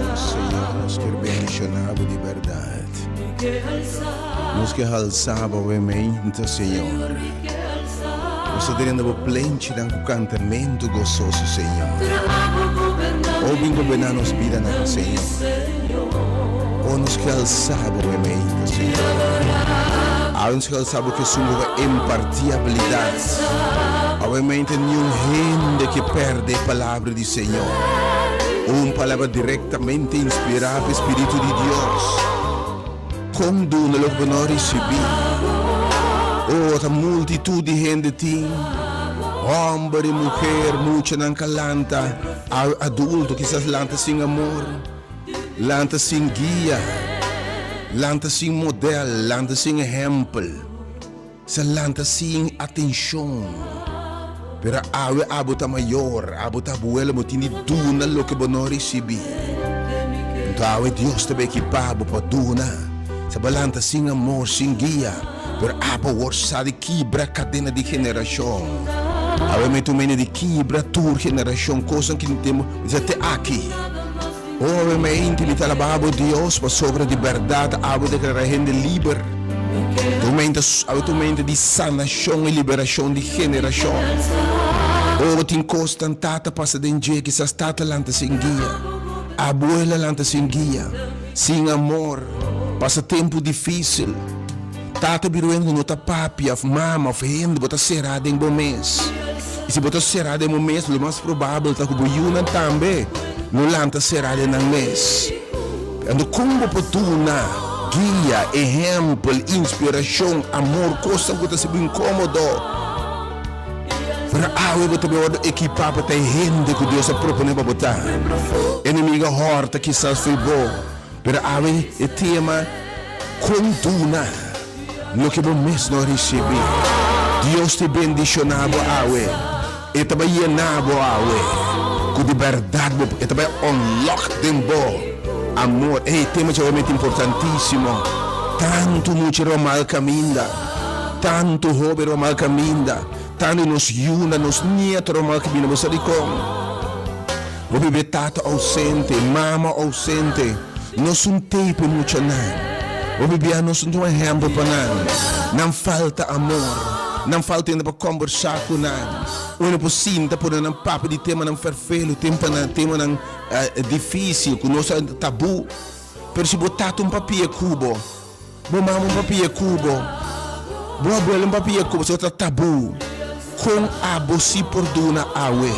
Oh Señor, nos kier bendiciona bo di berdad. Nos ke halsa bo mente, Señor. Nos ta drenta bo plenchinan ku kantamento gososo, Señor. Oh, bin goberná nos bidanan, Señor. Oh, nos ke halsa bo mente, Señor. Awe nos ke halsa bo ku esun ku ta impartí abilidat. Awe mente niun hende ke perde e palabra di Señor. Un palabra direktamente inspirá pa e Spiritu di Dios. Kon duna loke bo no a risibí? Oh, ta multitut di hende tin, hòmber i muher, muchanan ka lanta, adulto kisas lanta sin amor, lanta sin guia, lanta sin modèl, lanta sin ehèmpel. Sa lanta sin atencion. Pero awe abo ta mayor, abo ta abuelo, bo tin di duna loke bo no ricibi. Anto awe Dios ta bay ekipa bo pa duna. Sa bo lanta sin amor, sin guia, pero abo awor sa di kibra cadena di generacion. Awe mi ta un mene di kibra tur generacion, cosnan ki tin bisa te aki. Oh, awe mente mi ta alaba bo, Dios, pasobra di berdad abo declara hende liber. Tu mente, awe tu mente di sanacion y liberacion di generacion. Oh, tin cosnan tata pasa den dje, kisas tata lanta sin guia, abuela lanta sin guia, sin amor, pasa tempo dificil. Tata bira un no ta papia of mama of hende, bo ta cera den bo mes. I si bo ta será den bo mes, lo mas probabel ta ku bo yunan tambe lo lanta será den nan mes. Anto kon bo por duna guia, ehèmpel, inspirashon, amor, kosnan ku ta hasi bo inkómodo? Pero awe bo ta bin wòrdu ekipá pa ta e hende ku Dios a proponé pa bo ta. Enemigu a hòrta kisas fo'i bo, pero awe e tema Kon duna loke bo mes no risibí. Dios ta bendishoná bo awe. E ta bai yená bo awe ku di bèrdat bo e ta bai unlock den bo amor. Ey, tema djawe mester importantísimo. Tantu mucha riba mal kaminda, tantu hóben riba mal kaminda, tantu nos yunan, nos nieto riba mal kaminda. Bo sa dikon? Bo bebe tata ausente, mama ausente. Nos un tei pa e muchanan. Bo bibia nos un ta un ehempel pa nan. Nan falta amor. Nan falta hende pa kombersá ku nan. Unda por sinta pone nan papia di temanan ferfelu, temanan difísil ku nos ta tabú. Pero si bo tata un papia ku bo. Bo mama un papia ku bo. Bo abuelo no papia ku bo, ta tabú. Kon abo si por duna awe?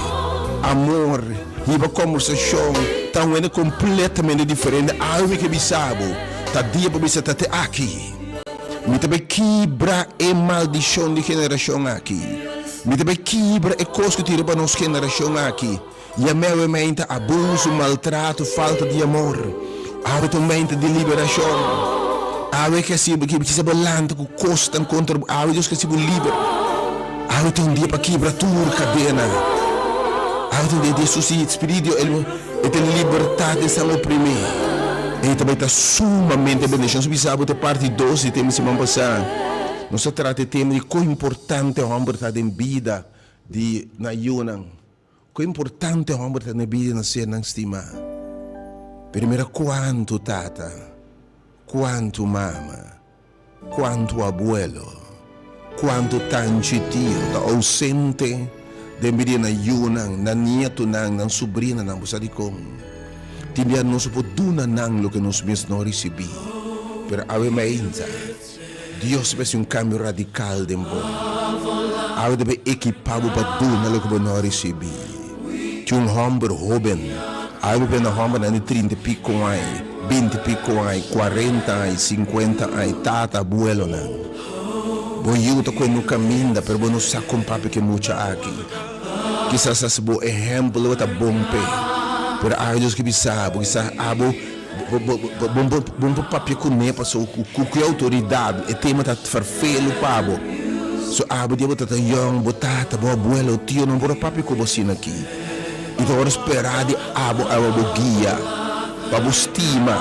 Amor, hiba kombersashon ta un hende kompletamente diferente. Awe mi ke bisa bo, ta dia pa bisa ta te aki. Mi ta bai kibra e maldishon di generashon aki. Mi ta bai kibra e kos ku tira pa nos generashon aki. Yam'é awe meinta abuso, maltrato, falta di amor. Awe ta un meinta di liberashon. Awe ke hasi bo kisa bo lanta ku kosnan kontra bo. Awe Dios ke hasi bo liber. Awe ta un dia pa kibra tur kadena. Awe ta un dia di Hesus i Spiritu el e ta libertat esnan oprimí. E ta bai ta sumamente bendishon. Nos a bisa bo ta parti dos di tema siman pasá. Nos a trata e tema di kon importante hòmber ta den bida di nan yunan. Ku importante homber ta na bida na sernan stimá. Pero mira kuantu tata, kuantu mama, kuantu abuelo, kuantu tanchi tio ta ousente den bida nan yunan, nan nietunan, nan subrinanan. Bo sa dikon? Tin bia nos no por duna nan loke nos mes no a risibí. Pero awe mainta. Dios ta hasi un kambio radikal den bo. Awe ta bai ekipá bo pa duna loke bo no a risibí. Tin un hòmber hóben, awe bo pende hòmbernan di trinta i piko aña, binti i piko aña, kuarenta aña, sinkuenta aña, tata, abuelonan. Bo yu ta kohe no kaminda, pero bo no sa kon papia ku e mucha aki. Kisas as bo ehèmpel lo ta bon p'e, pero awe Dios ke bisa bo, kisas abo. Bo por papia kuné paso ku ki outoridat e tema ta ferfelu pa bo. So abo dia bo ta ta yòn, bo tata, bo abuelo, tio no por a papia ku bo asina aki. I ta ora spera di abo awa bo guia, pa bo stima,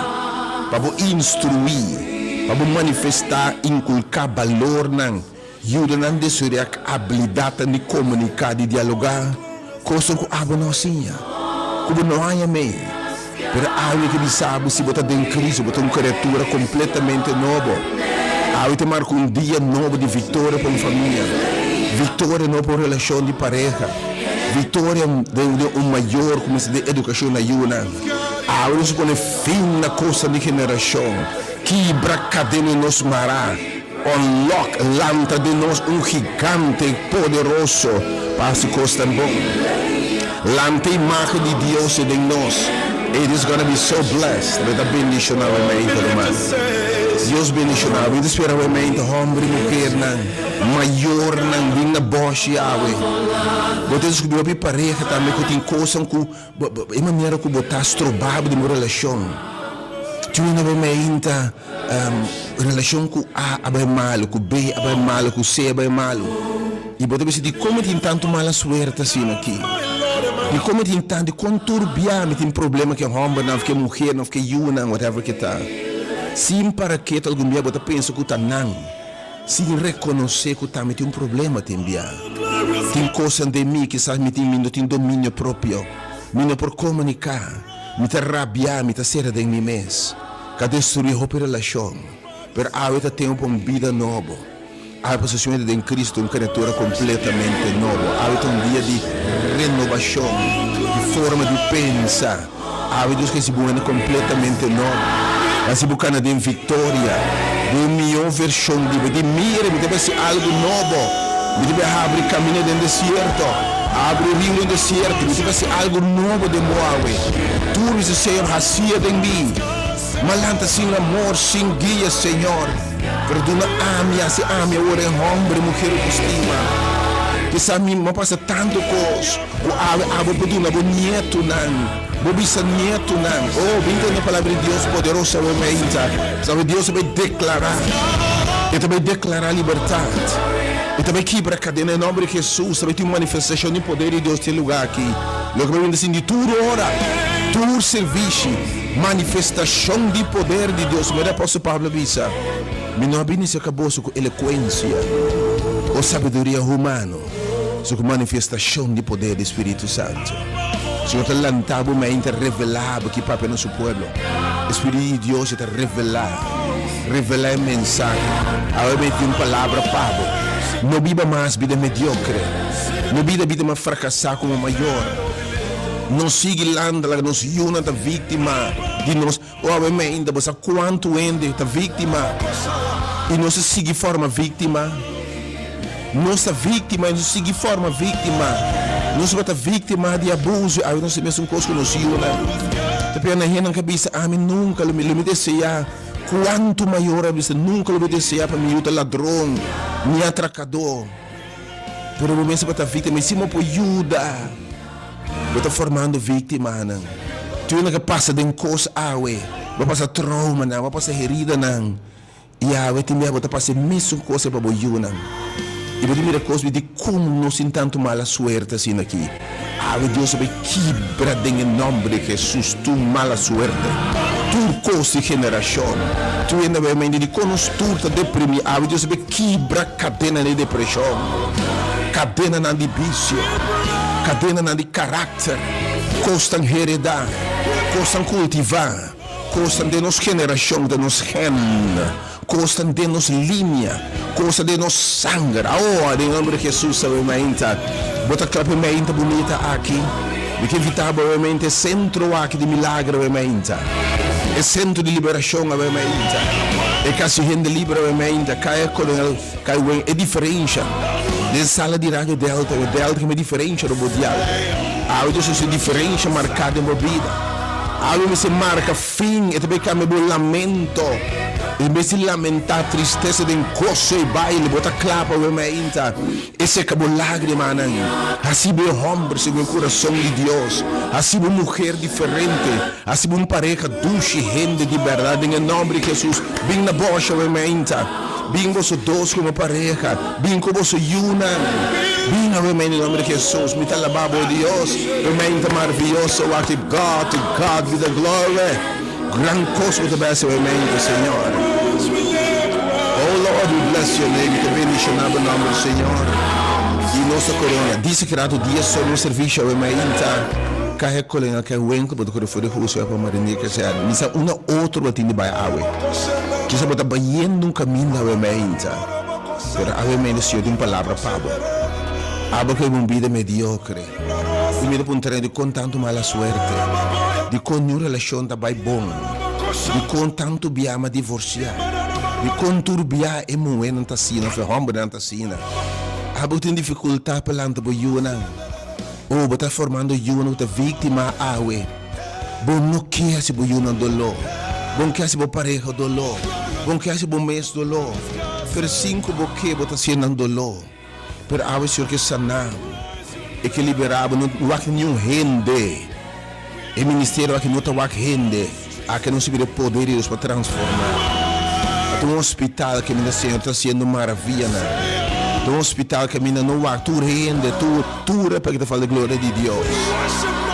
pa bo instruí, pa bo manifestá, inkulká balornan. Yuda nan desoreá abilidatnan di komuniká, di dialogá, kosnan ku abo no a siña, ku bo no haña mei. Pero awe ke bisa bo, si bo ta den Cristo, bo ta un kriatura kompletamente nobo. Awe ta marka un dia nobo di viktoria pa un famia, viktoria nobo pa un relashon di pareha, viktoria den un mayor ku mester den edukashon na yunan. Awe nos pone fin na kosnan di generashon, kibra kadena di nos mará. Unlock, lanta den nos un gigante poderoso pa hasi kosnan bon. Lanta e imagen di Dios den nos. It is gonna be so blessed. Lo ta bendiciona bo mente, ruman. Dios bendiciona bo. Mi ta spera bo mente, homber y muhernan, mayornan, bin na boshi awe. Bo ta descubri hopi pareha tambe cu tin cosnan cu e manera cu bo ta stroba bo den bo relacion. Tin un bo mente. Relashon ku A a bai malu, ku B a bai malu, ku C a bai malu. I bo ta bisa, Dikon mi tin tantu mala suerte asina aki? Dikon mi tin tantu, dikon tur bia mi tin problema ku e hòmbernan òf ku e muhernan òf ku e yunan, whatever ke ta? Sin para ketu algun bia bo ta pensa ku ta nan, sin rekonosé ku tambe tin un problema tin bia. Tin kosnan den mi, kisas mi tin, mi no tin dominio propio, mi no por komuniká, mi ta rabiá, mi ta sera den mi mes. Ka destruí hopi relashon, pero awe ta tempu pa un bida nobo. Awe pa sosiamente den Cristo un kriatura kompletamente nobo. Awe ta un dia di renobashon, di forma di pensa. Awe Dios ke hasi bo hende kompletamente nobo. Hasi bo kana den viktoria, den un mihó vershon di bo. Di mira, mi ta bai hasi algu nobo. Mi ta bai habri kaminda den desierto, habri riu den desierto. Mi ta bai hasi algu nobo den bo awe. Tur mi Señor, hacié den mi. M'a lanta sin amor, sin guia, Señor. Pero duna ami, haci ami awor e homber y muher cu stima. Kisas mi m'a pasa tanto cos cu awe abo por duna bo nietonan, bo bisanietonan. Oh, bin tende palabra di Dios poderoso awe mainta. Sabe, Dios ta bay declara. E ta bay declara libertad. E ta bay kibra cadena. En nomber di Jesus ta bay tin un manifestacion di poder di Dios den e lugar aki. Loke bo bini ta sinti tur ora, tur servishi, manifestashon di poder di Dios. Mira apòstel Pablo a bisa, Mi no a bini serka boso ku elokuensia o sabiduria humano, sino ku manifestashon di poder di Spiritu Santu. Señor ta lanta bo mente, revelá bo ki papia na su pueblo. E Spiritu di Dios e ta revelá, revelá e mensahe. Awe mi tin un palabra pa bo. No biba mas bida mediokre. No bida bida mas frakasá komo mayor. No sigui lanta laga nos yunan ta víktima di nos. O awe meinta bo sa kuantu hende ta víktima. I nos a sigui forma víktima. Nos ta víktima i nos a sigui forma víktima. Nos tabata víktima di abuso i awe nos ta mesun kos ku nos yunan. Ta pia na hendenan ku a bisa, Ami nunka lo mi lo mi deseá. Kuantu mayor a bisa, Nunka lo mi deseá pa mi yu ta ladron ni atrakadó. Pero bo mes tabata víktima i si bo por yuda. Bo ta formando víktimanan. Tur hende ku pasa den kos awe, bo a pasa troumanan, bo a pasa heridanan, i awe tin bia bo ta pasa e mesun kos ei pa bo yunan. I bo ta mira kos di dikon nos tin tantu mala suerte asina aki. Awe Dios a bai kibra den e nòmber di Hesus tur mala suerte, tur kos di generashon. Tur hende a bai mende dikon nos tur ta deprimí. Awe Dios a bai kibra kadenanan di depreshon, kadenanan di bisio, kadenanan di karakter, kosnan heredá, kosnan kultivá, kosnan den nos generashon, den nos gen, kosnan den nos linia, kosnan den nos sanger. Awo, den nomber di Hesus awe mainta, bo ta klap e mainta bunita aki. Mi ke invitá bo awe mainta e sentro aki di milagro awe mainta, e sentro di liberashon awe mainta, e kas di hende liber awe mainta. Kaya Kolonel Kai wen e diferensha den sala di Radio Delta awe. Delta keme diferensha ro bo dial. Awe Dios hasi diferensha marká den bo bida. Awe mester marka fin, e ta bay kambia bo lamento. En bes di lamentá tristesa den goso i baile, bo ta kla pa awe mainta. E seka bo lágrimanan. Hasi bo e hòmber segun e kurason di Dios. Hasi bo un muher diferente. Hasi bo un pareha dushi, hende di bèrdat. Den e nòmber di Hesus, bin na bòsha awe mainta. Bin boso dos komo pareha. Bin ku boso yunan. Bin awe mainta den nòmber di Hesus. Mi ta alabá bo, Dios. E mainta maravioso aki. God, to God be the glory. Gran kos bo ta bai hasi awe mainta, Señor. Oh Lord, we bless your name. Mi ta bendishoná bo nòmber, Señor. I nos ta korona. Dice ki rato dia solo nos servisio awe mainta. Kahe kolenga kahe wenkel bo ta kore for di huis bai pa Marinier Kazerne. Mi sa una otro bo tin di bai awe. Kisa bo ta bayendo un kaminda awe mainta. Pero awe mainta Señor tin un palabra pa bo. Abo ke un bida mediocre. I mi ta puntra dikon tantu mala suerte? Dikon niun relashon ta bai bon? Dikon tantu bia mi a divorsiá? Dikon tur bia e muhénan ta asina òf e hòmbernan ta asina? Abo tin difikultat pa lanta bo yunan? O bo ta formando yunan ku ta víktima awe? Bo no ke hasi bo yunan doló. Bo no ke hasi bo pareha doló. Bo no ke hasi bo mes doló. Pero sin ku bo ke, bo ta hasié nan doló. Pero awe Señor ke sana bo, E ke libera bo, no wak niun hende. E ministerio aki no ta wak hende, aki nos bira e poder di Dios pa transforma. Ta un hospital kaminda Señor ta hasiendo maravianan. Ta un hospital kaminda no wak tur hende, tur, tur e pa ke ta fala e gloria di Dios.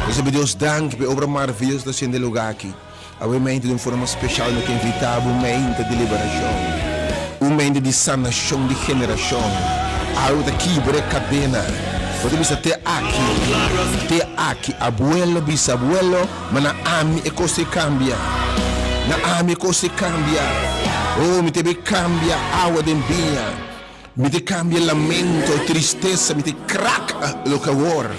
Nos ta pidi Dios danki pa e obra maraviyoso ku ta hasiendo e lugar aki. Awe mente di un forma special mi ta invita bo un mente di liberacion, un mente di sanacion di generacion. Awe bo ta kibra e cadena. Bo ta bisa te aki, te aki, abuelo, bisabuelo, ma na ami e cos ei cambia. Na ami e cos ei cambia. Oh, mi ta bay cambia awa den biña. Mi ta cambia lamento, tristesa, mi ta crack loke awor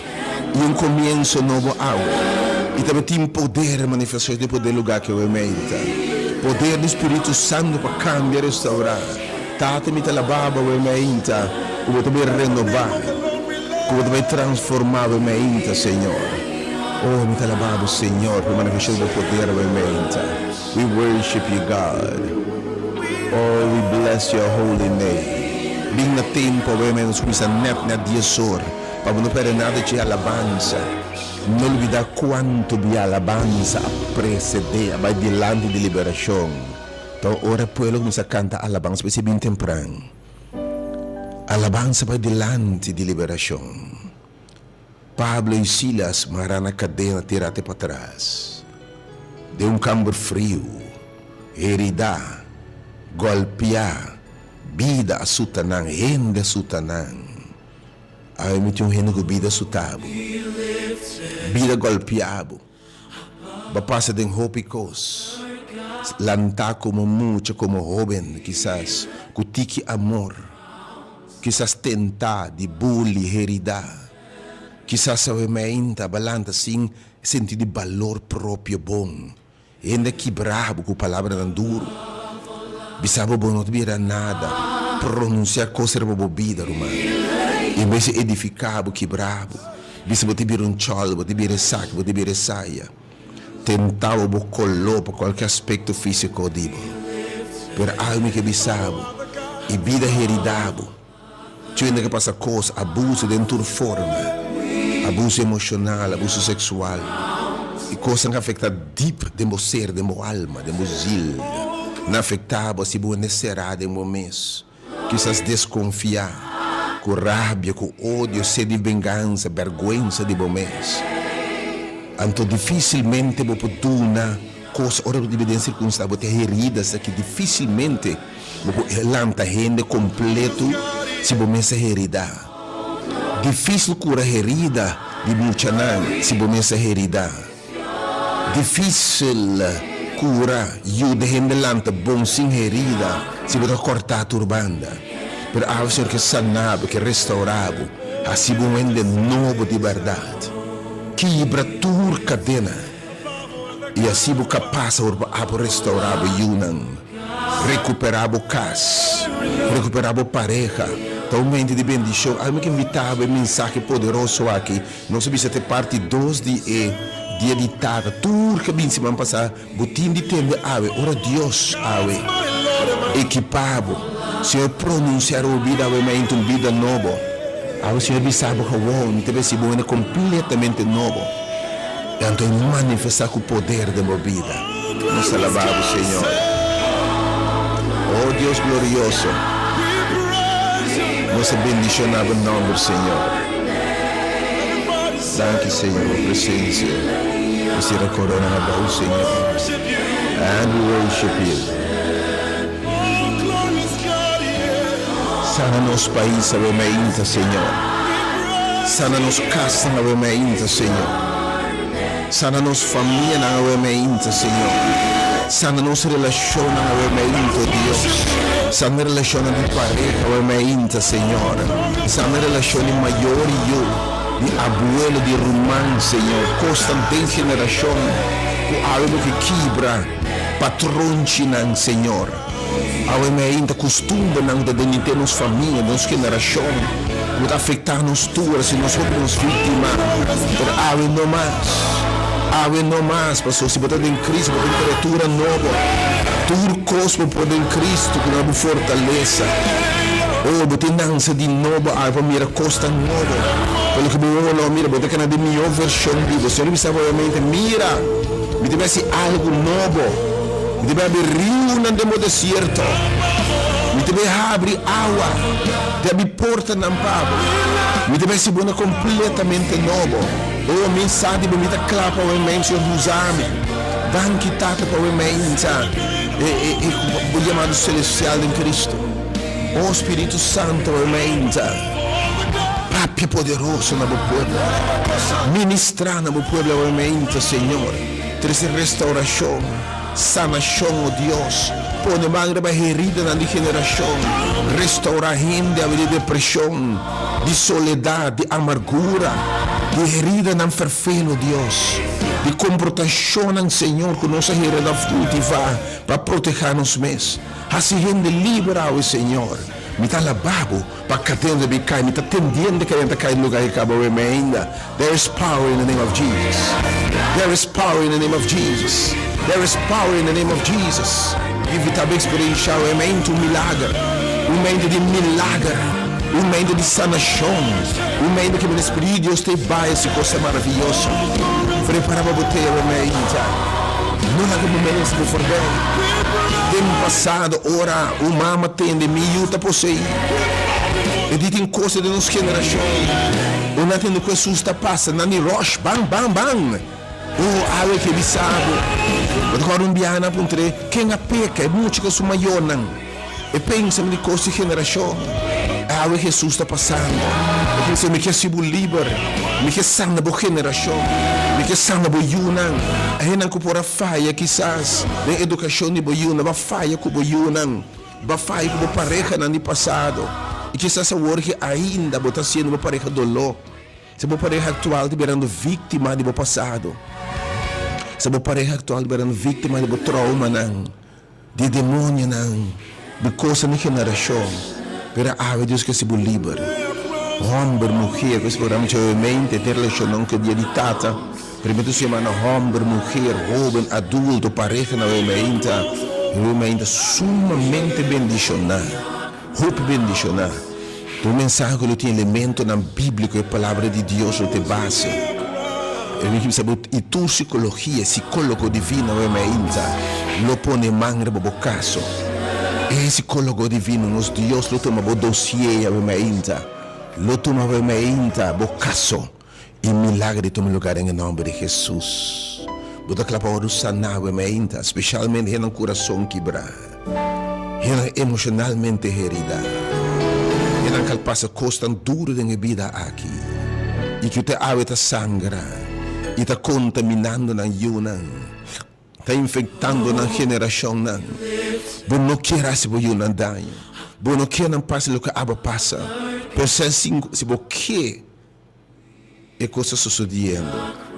y un comienzo nobo awe. Y tabatin poder, manifestacion di poder lugar ki awe meinta. Poder di Spiritu Santo pa cambia, restaura. Tata mi ta alaba bo awe meinta cu bo ta bay renoba, cu bo ta bay transforma awe meinta, Señor. Oh, mi ta alaba bo, Señor, pa manifestacion di bo poder awe meinta. We worship you God. Oh we bless your holy name. Bin na tempo awe men nos cuminsa net net dies or pa bo no perde nada dje alabansa. No lubida cuanto bia alabansa a precede a bay dilanti di liberacion. Ta ora e pueblo cuminsa canta alabansa p'esey bin tempran. Alabansa bay dilanti di liberacion. Pablo i Silas mará na kadena tirá te patras den un kamber friu, heridá, gòlpiá, bida a suta nan, hende a suta nan. Awe mi tin un hende ku bida suta bo, bida gòlpiá bo. Bo a pasa den hopi kos, lantá komo mucha, komo hóben kisas, ku tiki amor. Kisas tentá di buli, heridá. Kisas awe meinta ba lanta sin sentido di balor propio bon. Hende a kibrá bo ku palabranan duru. Bisa bo bo no ta bira nada. Pronuncia cos riba bo bida, ruman. En bes di edifica bo, kibra bo. Bisa bo ta bira un chol, bo ta bira esaki, bo ta bira esaya. Tenta bo bo color pa cualke aspecto fisico di bo. Pero algo mi ke bisa bo, e bida herida bo. Tjende ke pasa kos, abuso den tur forma, abuso emoshonal, abuso seksual, i kosnan ke afekta dip den bo ser, den bo alma, den bo zil. Nan afekta bo hasi bo hende será den bo mes, kisas deskonfiá, ku rabia, ku odio, sed di vengansa, bèrgwensa di bo mes. Anto difisilmente bo por duna kos ora bo ta biba den sirkunstansia, bo ta herida esaki difisilmente. Bo por lanta hende kompletu si bo mes a heridá. Difísil kura herida di muchanan si bo mes a heridá. Difísil kura yuda hende lanta bon sin herida si bo ta kòrtá tur banda. Pero awe Señor ke saná bo, ke restourá bo, hasi bo un hende nobo di bèrdat. Kibra tur kadena. I asi bo kapas awor pa abo restaurá bo yunan, rekuperá bo kas, rekuperá bo pareha. Ta un mente di bendishon. Alma ke invitá bo e mensahe poderoso aki. Nos a bisa ta e parti dos di e Dia di Tata. Tur ke bin siman pasá bo tin di tende awe ora Dios awe ekipá bo. Señor pronunsiá riba bo bida awe mainta un bida nobo. Awe Señor bisa bo gewoon mi ta besi bo hende kompletamente nobo. I anto e manifestá ku poder den bo bida. Nos ta alabá bo, Señor. O Dios glorioso, nos ta bendishoná bo nòmber, Señor. Danki, Señor, bo presensia. Nos tira korona na bou, Señor. And we worship you. Sana nos pais awe mainta, Señor. Sana nos kasnan awe mainta, Señor. Sana nos famianan awe mainta, Señor. Sana nos relashonnan awe mainta, o Dios. Sana relashonnan di pareha awe mainta, Señor. Sana relashon di mayor i yu, di abuelo, di ruman, Señor. Kosnan den generashon ku awe bo ke kibra patronchinan, Señor. Awe mi ainda kustumbernan ku ta denité nos famia, nos generashon, ku ta afektá nos tur, hasi nos hopi nos víktima. Pero awe no mas. Awe no mas, pasobra si bo ta den Kristu, bo ta un kriatura nobo. Tur kos bo por den Kristu ku na bo fortalesa. Oh, bo tin nanse di nobo awe pa mira kosnan nobo. Pa loke bo wowo no a mira, bo ta keda den mihó vershon di bo. Señor a bisa bo obviamente, Mira, mi ta bai hasi algu nobo. Mi ta bai habri riunan den bo desierto. Mi ta bai habri awa den mi portanan pa bo. Mi ta bai hasi bo na kompletamente nobo. O mi sa di bo, mi ta kla pa wei mei, Señor, usa mi. Danki, Tata, pa wei mei insa e e e bo yamado selestial den Cristo. O Spiritu Santo, wei mei insa. Papia poderoso na bo pueblo. Ministra na bo pueblo wei mei insa, Señor. Trese restaurashon, sanashon, o Dios. Pone man riba heridanan di generashon. Restaurá hende awe di depreshon, di soledat, di amargura, di heridanan ferfel, o Dios. Di komportashonnan, Señor, ku nos a hereda òf kultivá pa protehá nos mes. Hasi hende liber awe, Señor. Mi ta alabá Bo pa kadena ta bin kai. Mi ta tendiendo kadena ta kai den lugar ke kaba awe mi ainda. There is power in the name of Jesus. There is power in the name of Jesus. There is power in the name of Jesus. Invita bo experiencia un momento un milager. Un momento di milager. Un momento di sanacion. Un momento que mi Espíritu di Dios te bai haci cosa maravilloso. Prepara pa bo te awe mainta. No laga bo mes bo voorbij. Den pasado ora un mama tende mi yu ta posei. E di tin cosa den nos generacion. Una tende ku Hesus ta pasa, nan di rush, ban, ban, ban! Oh, awe ke bisa bo. Bo ta kòrda un biaha nan a puntr'é, Ken a peka, e mucha ku su mayornan? E pensa mi di kos di generashon. Awe Hesus ta pasando. E pensa, Mi ke hasi bo liber. Mi ke sana bo generashon. Mi ke sana bo yunan. E hendenan ku por a faya kisas den edukashon di bo yunan, bo a faya ku bo yunan. Bo a faya ku bo parehanan di pasado i kisas awor ki ainda bo ta hasiendo bo pareha doló. Si bo pareha aktual ta birando víktima di bo pasado, si bo pareha aktual ta birando víktima di bo troumanan, Di demonionan, di kosnan di generashon, pero awe Dios ke hasi bo liber. Hòmber, muher, ku es programa dje mente ta relashonnan ku e dia di tata, permiti su yama na hòmber, muher, hóben, adulto, pareha na awe meinta, awe meinta sumamente bendishoná, hopi bendishoná. Ta un mensahe ku lo tin elementonan bíbliko, e Palabra di Dios lo ta e base. E mi bisa bo, i tur sikologia, sikólogo divino awe mainta lo pone man riba bo kaso. E sikólogo divino, nos Dios, lo tuma bo dosié awe mainta, lo tuma awe mainta bo kaso. I milager di tuma lugar den e nomber di Jesus. Bo ta kla pa wòrdu saná awe mainta, speshalmente hennan kurason kibrá, hennan emoshonalmente heridá, hennan kal pasa kosnan duru den e bida aki i ku te awe ta sangra i ta kontaminando nan yunan, ta infektando nan generashonnan. Bo no kier hasi bo yunan daño, bo no kier nan pasa loke abo a pasa, pero si bo ke e kos ta sosodiendo.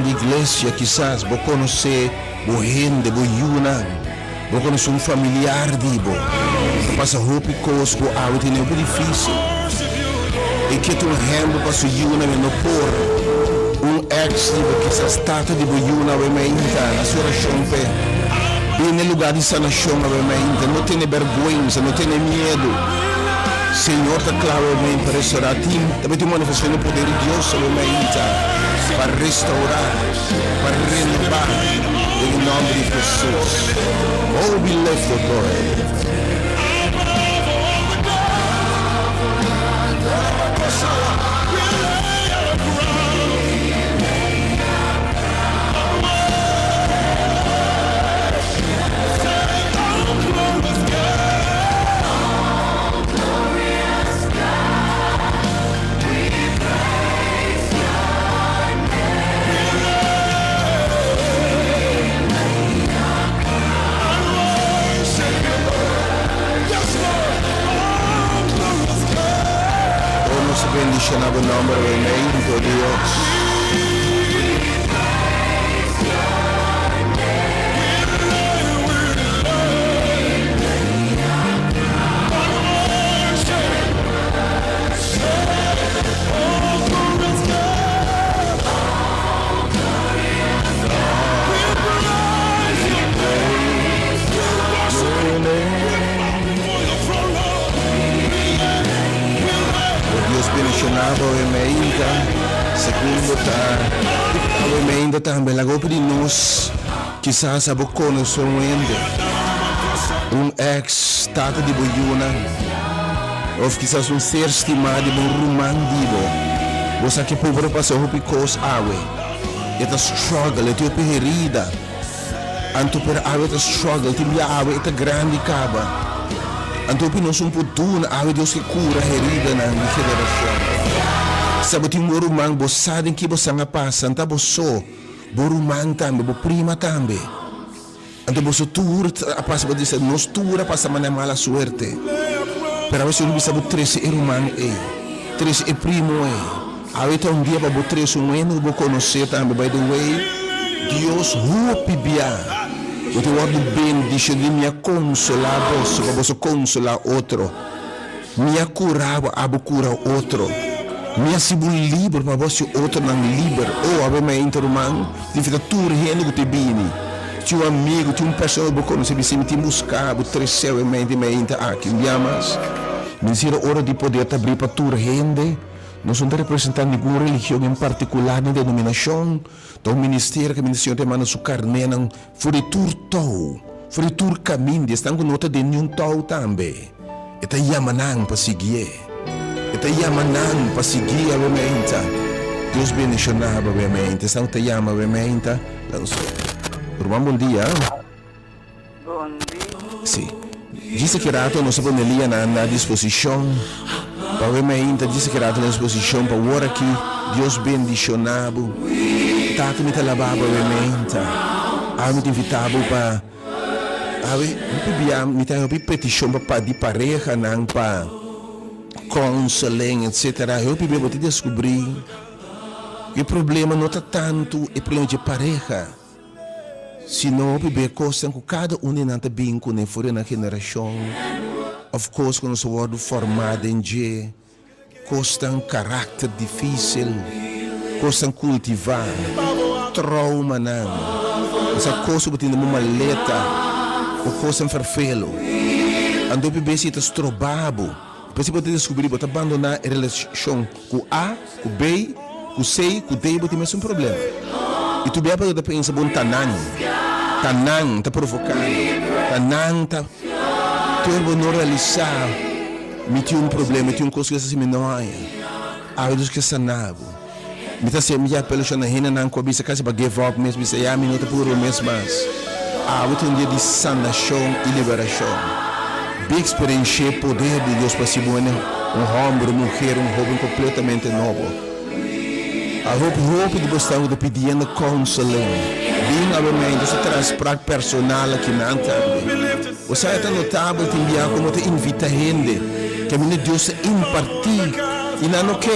Iglesia, kisas bo konosé bo hende, bo yunan, bo konosé un familiar di bo ta pasa hopi kos ku awe tene hopi difísil. E ke ta un ehèmpel pa su yunan e no por. Un èks di bo, kisas tata di bo yunan awe mainta, hasi orashon p'e. Bini na e lugá di sanashon awe mainta. No tene bèrgwensa, no tene miedu. Señor ta kla awe mainta pa restorá. Tin, ta tin manifestashon di poder di Dios awe mainta pa restaurá, pa renobá den e nòmber di Hesus. Oh, be lifted, Lord. bendishoná bo nòmber awe meinto, Dios. Bo Dios bendiciona bo e meinta, segundo ta awe meinta tambe laga hopi di nos kisas abo conoce un hende, un ex tata di bo yunan of kisas un ser stima di bo, un ruman di bo, bo sa ke pober a pasa hopi cos awe, e ta struggle, e tin hopi herida. Anto pero awe ta struggle, tin bia awe e ta grandi caba. Anto hopi nos un por duna, awe Dios ke cura heridanan di generacion. Sa bo tin bo ruman, bo sa den ki bo san a pasa, anta bo so, bo ruman tambe, bo prima tambe. Anto boso tur a pasa, bo ta bisa nos tur a pasa manera mala suerte. Pero awe Señor bisa bo trece e ruman ey, trece e primo ey. Awe ta un dia pa bo trese un hende ku bo konosé tambe. By the way, Dios hopi bia bo ta wòrdu bendishoná di mi a konsolá boso pa boso konsolá otro. Mi a kura bo, abo kura otro. Mi a hasi bo liber pa bo hasi otronan liber. Oh, awe mainta ruman, significa tur hende ku ta bini. Tin un amigu, tin un persona ku bo konosé, bisa mi tin buska bo, trese awe mainta mainta aki. Un bia mas, mi disi ora di poder ta abrí pa tur hende. Nos no ta representá ningun religion en partikular ni denominashon. Ta un ministerio ku e Señor ta manda su karnénan for di tur tou, for di tur kaminda. Esnan ku no ta den niun tou tambe, e ta yama nan pa siguié. E ta yama nan pa sigui awe meinta. Dios bendishoná bo awe meinta. Esnan ku ta yama awe meinta, laga nos Ruman bon dia. Bon dia. Sí. Djis aki rato nos a pone lianan na disposishon pa we mainta. Djis aki rato na disposishon pa wor aki. Dios bendishoná bo. Tata mi ta laba bo awe mainta. Awe mi ta invitá bo pa awe hopi bia mi ta haña hopi petishon pa pa di parehanan pa counseling etcetera. Hopi bia bo ta deskubrí ku e problema no ta tantu e problema dje pareha. Si no hopi be kosnan ku kada un di nan ta bin kuné for di nan generashon òf kos ku nos a wòrdu fòrmá den dje, kosnan karakter difísil, kosnan kultivá, troumanan, osea kos ku bo tin den bo maleta o kosnan ferfelu. Anto hopi bes i ta stroba bo. Despues bo ta deskubrí bo ta bandoná e relashon ku A. Ku B, ku C, ku D bo tin mesun problema. I tur bia bo ta pensa bon ta nan, ta nan ta provoká mi, ta nan ta tur bo no realisá mi tin un problema, mi tin un kos ku ta hasi mi no haña. Awe Dios ke sana bo. Mi ta hasi mi apelashon na hendenan ku a bisa kasi pa give up mes, bisa ya mi no ta puru mes mas. Awe ta un dia di sanashon i liberashon. Bi eksperensh'é poder di Dios pa hasi bo hende un hòmber, un muher, un hóben kompletamente nobo. A hopi hopi di bosnan ku ta pidiendo counseling, bin awe mei nos ta traha sprak personal akinan tambe. Bo sa e ta notabel tin bia komo ta invita hende kaminda Dios ta impartí i nan no ke.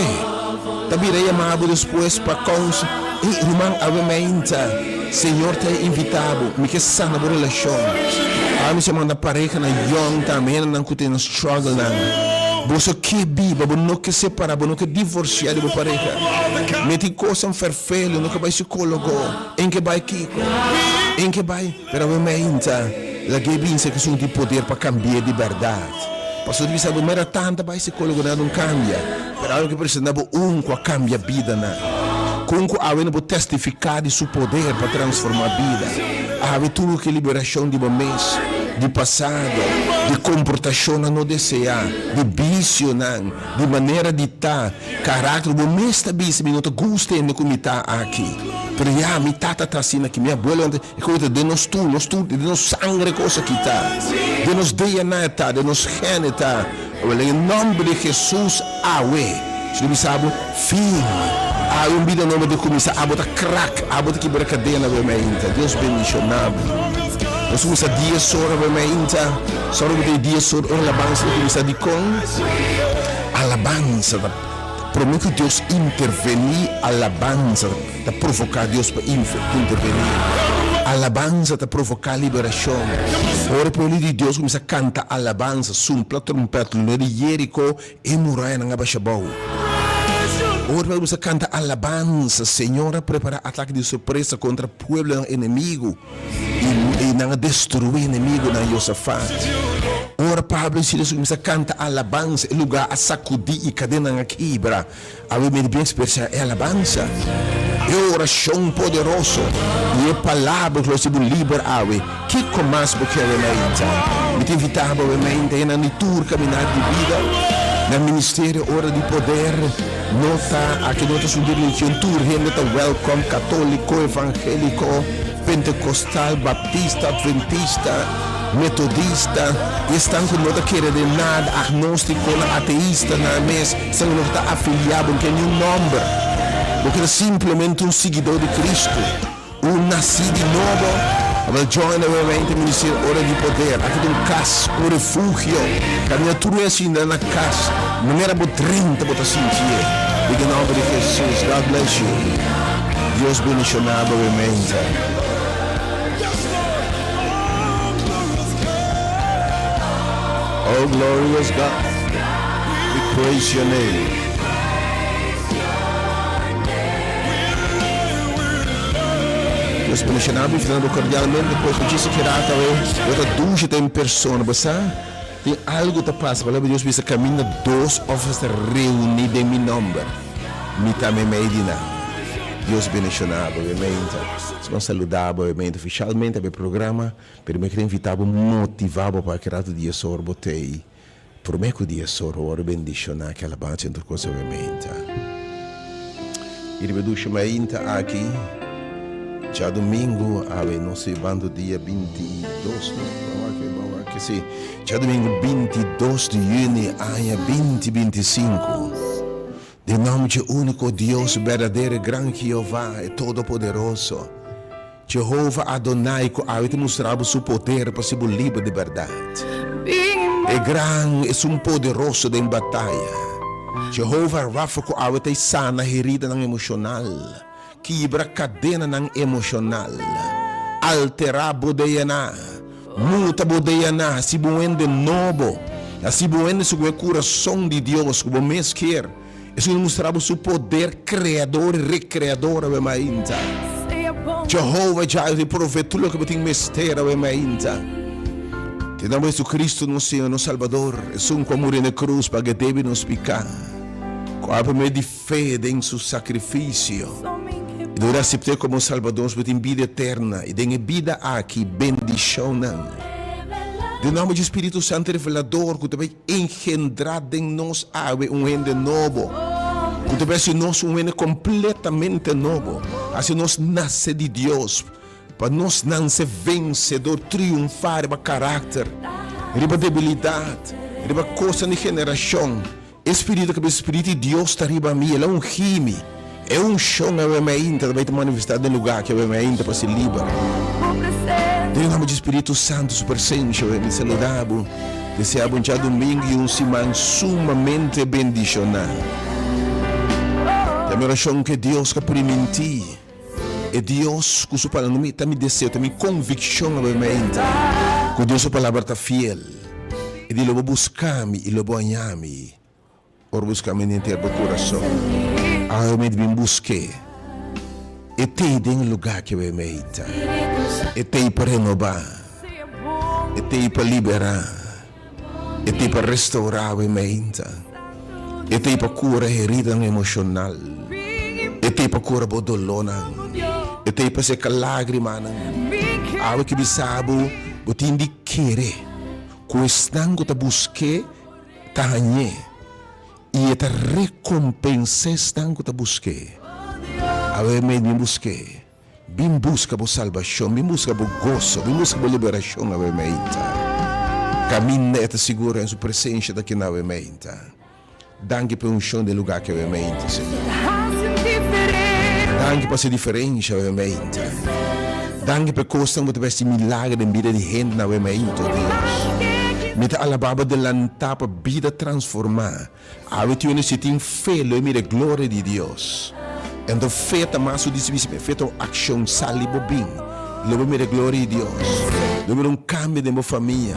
Ta bira yama bo despues pa counsel, Ey ruman awe meinta Señor ta invita bo, mi ke sana bo relashon. Awe mi sa manda parehanan yòn tambe, hendenan ku tene strugglenan. Boso ke biba, bo no ke separa, bo no ke divorsia di bo pareha. Mi tin kosnan ferfelu, no ke bai sikologo, en ke bai kiko, en ke bai. Pero awe meinta, lag'é binse ku esun tin poder pa kambi'é di bèrdat. Pasobra ta bisa bo mera tanta bai sikologo nada un kambia, pero awe ke presenta bo un ku a kambia bidanan. Kon ku awe no por testifiká di su poder pa transformá bida? Awe tur ke liberashon di bo mes, di pasado, di komportashonnan no deseá, di bisionan, di manera di ta, karakter, bo mes ta bisa mi no ta gusta hende ku mi ta aki, pero ya mi tata ta asina aki, mi abuelonan ta, e koe ta den nos tur, nos tur, den nos sangre e kos aki ta, den nos DNA ta, den nos gene ta. Awel den e nomber di Jesus awe, si lo bisa bo, fin. Awe un bida nobo ta cuminsa, abo ta crack, abo ta kibra cadena awe mainta. Dios bendiciona bo. Nos cuminsa dies ora awe mainta, solo bo ta e dies ora, ora alabansa ta cuminsa. Dicon? Alabansa ta. Promé ku Dios intervení, alabansa ta provoká Dios pa intervení. Alabansa ta provoká liberashon. Ora e pueblo di Dios kuminsá kanta alabansa, sumpla trompèt, luna di Jeriko, e murayanan a basha bou. Ora e pueblo kuminsá kanta alabansa, Señor a prepará atake di sorpresa kontra pueblonan enemigu. I nan a destruí enemigunan Josafat. Ora Pablo i Silas a kuminsá kanta alabansa, e lugá a sakudí i kadenanan a kibra. Awe mi di bien ekspresá e alabansa, e orashon poderoso i e palabra ku lo hasi bo liber awe. Kiko mas bo kere mainta? Mi ta invitá bo awe mainta hendenan di tur kaminá di bida na Ministerio Ora di Poder. No ta aki no ta asuntu di religion, tur hende ta welcome, katoliko, evangeliko. Pentecostal, Baptista, Adventista, Metodista, i esnan ku no ta kere den nada, agnóstikonan, ateistanan mes, esnan ku no ta afiliá, bo no ke niun nòmber. Bo ke ta simplemente un siguidó di Kristu, un nasí di nobo. Awel join awe mente Ministerio Ora di Poder. Aki ta un kas, un refugio. Kaminda tur hende sinta na kas, manera bo drenta bo ta sintié. Den e nòmber di Hesus. God bless you. Dios bendiciona bo e menta. Oh glorious God, we praise your name. Dios bendiciona bo y fernando cordialmente pues muchísimo gracias awe. Bo ta dushi ta en persona, bo sa tin algo ta pasa, palabra di Dios bisa caminda dos of hasta reuni den mi nomber. Mi ta meimei di nan. Dios bendiciona bo meimeinta. Nos a saluda bo meimeinta oficialmente abe programa, pero mi a kere invita bo, motiva bo pa ki rato di esor bo tei. Prome cu di esor bo worde bendiciona ki alabansa en tur cosa meimeinta. Y riba e dushi meinta aki, djadomingo, awe nos ta yibando dia 22, no? Ban wak, ban wak, si. Djadomingo 22 di juni aña 2025. Den nòmber dje úniko Dios berdadero, e gran Jehová, e Todopoderoso, Jehova Adonai, ku awe ta mustra bo su poder pa hasi bo liber di bèrdat. E gran Esun poderoso den bataya, Jehova Rafa, ku awe ta sana heridanan emoshonal, kibra kadenanan emoshonal, alterá bo DNA, muta bo DNA, hasi bo un hende nobo, hasi bo un hende segun e kurason di Dios ku bo mes kier. Esun ta mustra bo su poder kreador i rekreador awe mainta. Jehovah Jireh ta provee tur loke bo tin mester awe mainta. Den nomber di Jesucristo nos Señor, nos Salbador, esun ku a muri na e krus pa gedebi nos piká, ku a pa medio di fe den su sakrifisio i dor di asept'é komo Salbador nos por tin bida eterna i den e bida aki bendishonnan. Den nòmber dje Spiritu Santu Revelador ku ta bai engendrá den nos awe un hende nobo, ku ta bai hasi nos un hende kompletamente nobo, hasi nos nase di Dios, pa nos nanse vensedor, triunfá riba karakter, riba debilidat, riba kosnan di generashon. E Spiritu ku Spiritu di Dios ta riba mi, El a ungí mi. E unshon awe mainta ta bai ta manifestá den lugá aki awe mainta pa ser liber. Den e nòmber di Spiritu Santu su presensia awe mi saludá bo, deseá bo un djadumingu i un siman sumamente bendishoná. Ta mi orashon ku e Dios ku a primintí, e Dios ku su palabra, no mi, ta mi deseo, ta mi konvikshon awe mainta, ku Dios su palabra ta fiel. E di lo bo buska mi i lo bo haña mi, ora bo buska mi den henter bo kurason. Awe mi di bin busk'é. E t'ei den e lugá ku awe mi ta. E t'ei pa renobá. E t'ei pa liberá. E t'ei pa restourá awe mi ta. E t'ei pa kura heridanan emoshonal. E t'ei pa kura bo dolónan. E t'ei pa seka lágrimanan. Awe ki bisa bo, bo tin di Kere ku esnan ku ta busk'é ta hañ'é, i e ta rekompensá esnan ku ta busk'é. Awe mei bin busk'é. Bin buska bo salbashon, bin buska bo goso, bin buska bo liberashon awe meinta. Kaminda e ta sigur en su presensha ta kina awe meinta. Danki pa e unshon den lugá aki awe meinta, Señor. Danki pa hasi diferensha awe meinta. Danki pa e kosnan ku ta bai hasi milager den bida di hendenan awe meinta, o Dios. Mi ta alabá bo delantá pa bida transformá. Awe tin hende si tin fe lo e mira e gloria di Dios. Enton fe ta mas ku disi bisimi, fe ta un akshon, sali bo bin, lo bo mira e gloria di Dios. Lo mira un kambio den bo famia,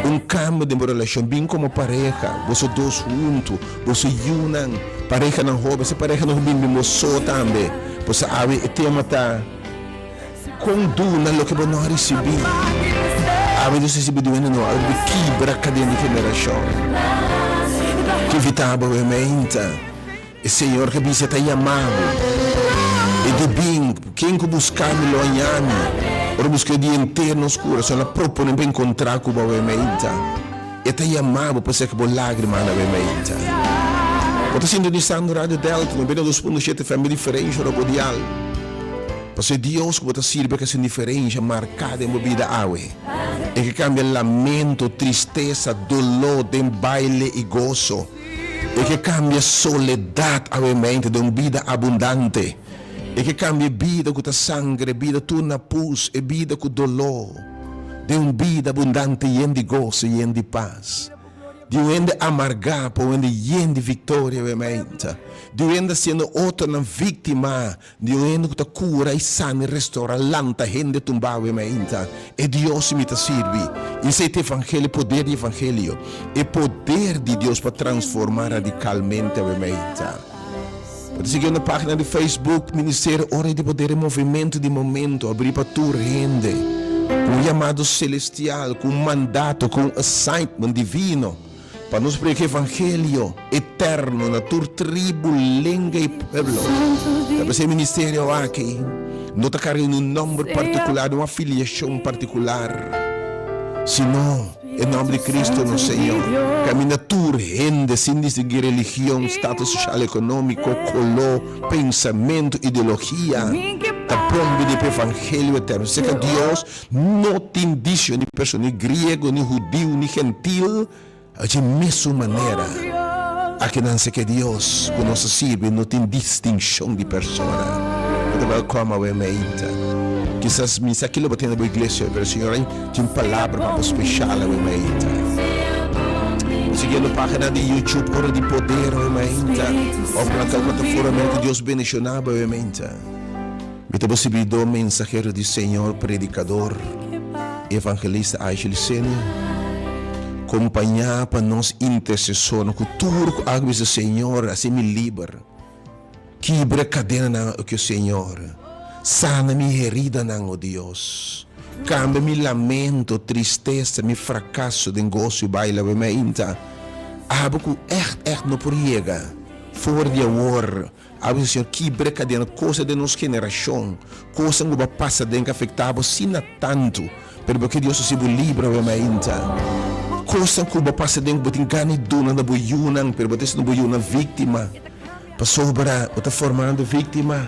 un kambio den bo relashon. Bin komo pareha, boso dos huntu, boso yunan, parehanan hoben, si parehanan hoben bin bin bo so tambe. Pasobra awe e tema ta. Kon duna loke bo no a risibí? Awe nos risibí di wende no, awe bo kibra kadena di generashon. Ke invitá bo awe meinta. E Señor ke bisa ta yama bo. E di bin, ken ku buska mi lo haña mi. Ora buska e di henter nos kurason, el a proponé pa enkontrá ku bo awe meinta. E ta yama bo pa seka bo lágrimanan awe meinta. Bo ta sintonisando Radio Delta 92.7 FM, diferensha ora bo dial. Pasobra e Dios ku bo ta sirbi a hasi un diferensha marká den bo bida awe. E ke kambia lamento, tristesa, doló den baile i goso. E ke kambia soledat awe mente den un bida abundante. E ke kambia e bida ku ta sangre, bida tur na pus, e bida ku doló, den un bida abundante yen di goso, yen di pas. Di un hende amargá pa un hende yen di viktoria awe mente. Di un hende hasiendo otronan víktima. Di un hende ku ta kura i sana i restorá, lanta hende tumbá awe mainta. E Dios mi ta sirbi. I esei ta evangelio, e poder di evangelio. E poder di Dios pa transformá radikalmente awe mainta. Bo ta sigui na página di Facebook, Ministerio Ora di Poder e Movementu di Momento, abrí pa tur hende. Ku un yamado selestial, ku un mandato, ku un assignment divino. Pa nos predica evangelio eterno na tur tribu, lenga y pueblo. Ta p'esei e ministerio aki no ta carga un nomber particular, un afiliacion particular, sino e nomber di Cristo nos Señor. Caminda tur hende sin distingui religion, status social economico, color, pensamento, ideologia, ta bon bini p'e evangelio eterno. Cerca Dios No tin dicion di persona, ni griego, ni hudiu, ni gentil, dje mesun manera akinan se ke Dios ku nos ta sirbi no tin distincion di persona. Bo ta welkom awe meinta. Kisas mi sa kilo bo tin na bo iglesia, pero Señor a tin palabra pa bo special awe meinta. Bo siguiendo pagina di YouTube Ora di Poder awe meinta, of na kal plataforma ku Dios bendiciona bo awe meinta. Mi ta bo sirbidó, mensahero di Señor, predikador, evangelista Aisha Licenia, kompañá pa nos intersesornan ku tur ku a bisa, Señor, hasi mi liber, kibra e kadenanan aki, o Señor, sana mi heridanan, o Dios, kambia mi lamento, tristesa, mi frakaso den goso i baila awe mainta. Abo ku ègt ègt no por yega for di awor. A bisa Señor, kibra e kadena, cosa den nos generashon, kosanan ku bo a pasa den ku afektá bo asina tantu, pero bo ke Dios hasi bo libre awe mainta. Kosanan ku bo a pasa den ku bo tin gana di duna na bo yunan, pero bo ta hasiendo bo yunan víktima, pasobra bo ta formando víktima.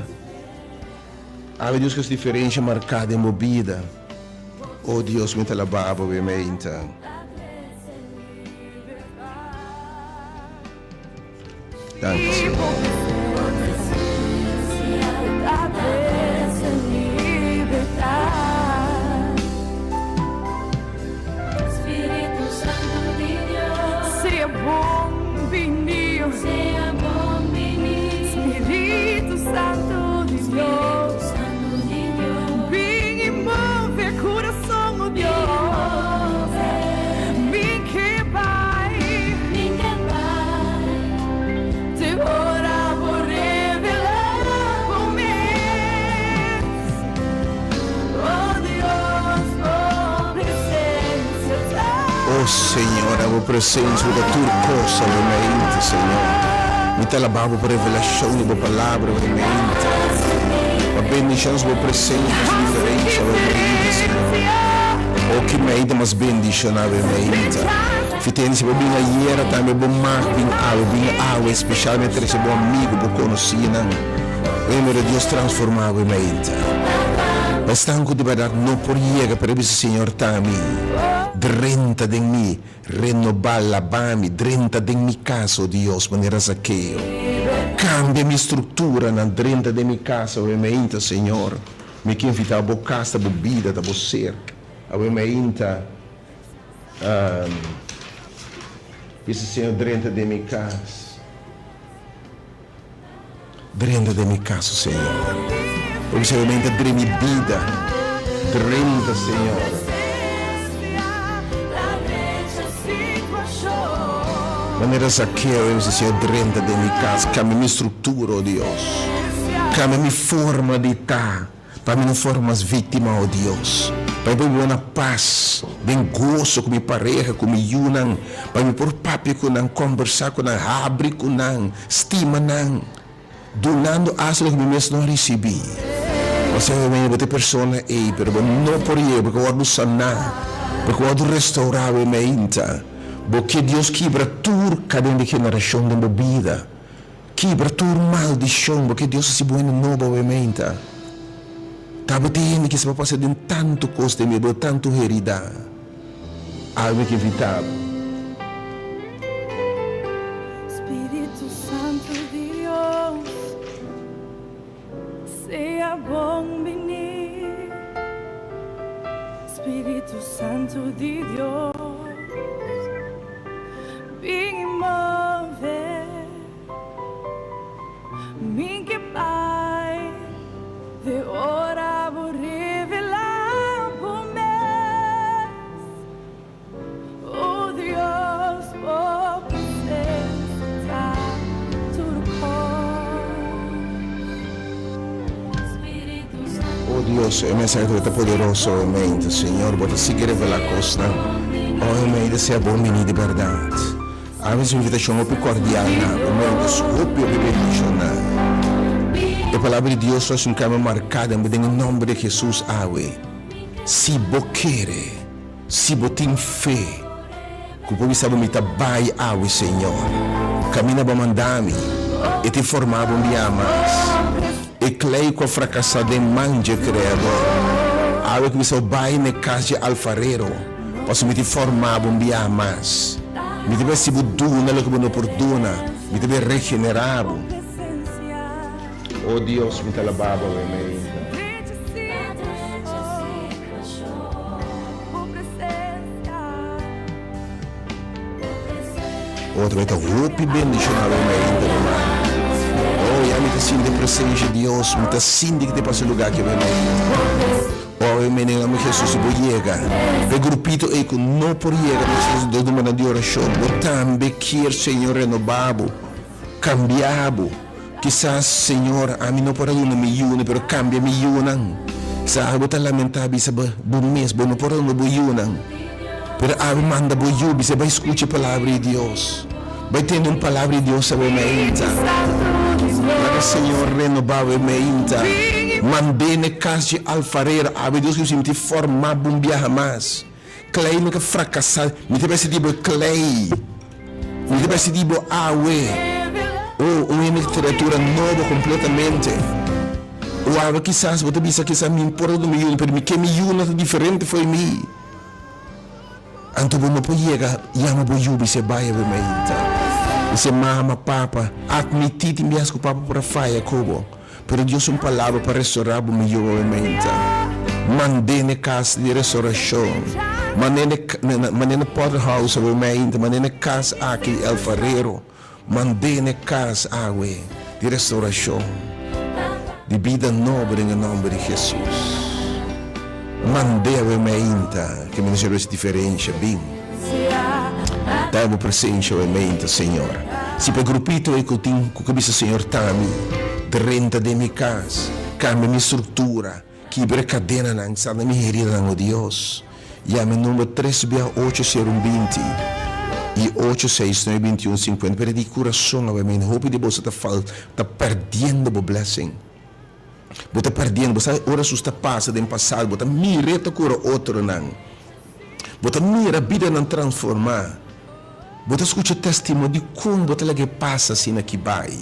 Awe Dios ke hasi diferensha marká den bo bida. O Dios, mi ta alabá bo awe mainta. Danki Señor. O Señor, a bo presencia bo ta tur cosa den mente, Señor. Mi ta alaba bo pa revelacion di bo palabra den mente. Pa bendicion bo presencia ta haci diferencia den mente, Señor. O ki mei ta mas bendiciona den mente. Fitende si bo bin ayera tambe bo mag bin awe, bin awe specialmente trece bo amigo, bo conocinan. Oye mira Dios transforma awe mainta. Pa esnan cu di berdad no por yega pero e bisa Señor ta mi, drenta den mi, renoba, laba mi, drenta den mi casa o Dios manera Zakeo. Cambia mi structuranan, drenta den mi casa awe mainta Señor. Mi ke invita bo casa ta bo bida ta bo ser awe mainta. Bisa Señor drenta den mi cas. Drenta den mi cas, o Señor. Bo bisa bo menta dren mi bida. Drenta, Señor. Manera Zaqueo, e bisa Señor drenta den mi cas. Cambia mi structura, o Dios. Cambia mi forma di ta. Pa mi no for mas víktima, o Dios. Pa mi por biba na pas, den goso ku mi pareha, ku mi yunan. Pa mi por papia ku nan, kòmbersá ku nan, habri ku nan, stima nan, dunando asta loke mi mes no a risibí. Pastor, mi bo ta e persona ei, pero bo no por yega, bo ke wòrdu saná, bo ke wòrdu restourá awe meinta. Bo ke Dios kibra tur kadena di generashon den bo bida. Kibra tur maldishon, bo ke Dios hasi bo hende nobo awe meinta. Tabata e hende kisa pa pasa den tantu kos den bida, tantu herida. Awe mi ke invita bo. Spiritu Santu Dios, sea bon bini. Spiritu Santu di Dios. Bin move mi ke bai de ora bo revelá bo mes Oh Dios bo presencia ta tur kos Spiritu Santu Oh Dios, e mensahe ta poderoso, amén. Señor, bo ta sigui revelá kosnan. Oh Almeida sea bon bini di berdad. Ami su invitacion hopi cordial na bo Almeida hopi hopi bendiciona. E palabra di Dios lo haci un cambio marca den bo den e nomber di Jesus awe. Si bo kere, si bo tin fe cu por bisa bo mi ta bay awe Señor. Camina bo manda mi, e tin forma bo un bia mas. E klei ku a frakasá den man dje Kreador. Awe ku bisa bo bai na e kas dje alfarero, pasobra mi tin formá bo un biaha mas. Mi ta bai hasi bo duna loke bo no por duna, mi ta bai regenerá bo. O Dios, mi ta alabá bo awe mainta. Oh, ta bai ta hopi bendicion awe mainta, ruman. Oh, ya mi ta sinti e presencia di Dios. Mi ta sinti ki ta pasa e lugar aki awe mainta. Oh, awe mainta den nomber di Jesus, si bo yega pa e grupito ei cu no por yega pa esos dos numbernan di oracion, bo tambe kier Señor renoba bo, cambia bo. Kisas, Señor, ami no por a duna mi yunan, pero cambia mi yunan. Kisas bo ta lamenta bisa bo mes, bo no por a duna bo yunan. Pero awe manda bo yu bisa bai scucha e palabra di Dios. Bai tende un palabra di Dios awe mainta. Laga Señor renoba awe mainta. Mand'é n'e cas dje alfarero. Awe Dios ke sinti forma bo un biaha mas. Klei no ke fracasa. Mi ta bai di bo e klei. Mi ta bai di bo awe. Oh, un hende criatura nobo completamente. O awe kisas bo ta bisa kisas mi importa duna mi yu, pero mi ke mi yu no ta diferente fo'i mi. Anto bo no por yega yama bo yu bis'é bai awe mainta. Bis'é mama, papa, atmití tin bias ku papa por a faya ku bo, pero Dios un palabra pa restorá bo mihó awe mainta. Mand'é n'e kas di restorashon. Mand'é n'e mand'é n'e Potter House awe mainta. Mand'é n'e kas aki di alfarero. Mand'é n'e kas awe di restaurashon, di bida nobo den e nòmber di Hesus. Mand'é awe meinta ke mi no si diferensha bin. Ta bo presensha awe meinta, Señor. Si pa e grupito ei ku tin ku ke bisa Señor ta mi, drenta den mi kas, kambia mi struktura, Kibra e kadenanan, sana mi heridanan, o Dios. Yama e number tres bia ocho sero un binti i ocho seis nuebe binti un sinkuenta. Pero di kurason awe men hopi di boso ta fal ta perdiendo bo blessing. Bo ta perdiendo, bo sa ora sus ta pasa den pasado bo ta mira e ta kura otronan. Bo ta mira bidanan transforma. Bo ta skucha testimonio di kon bo ta laga e pasa asina ki bai.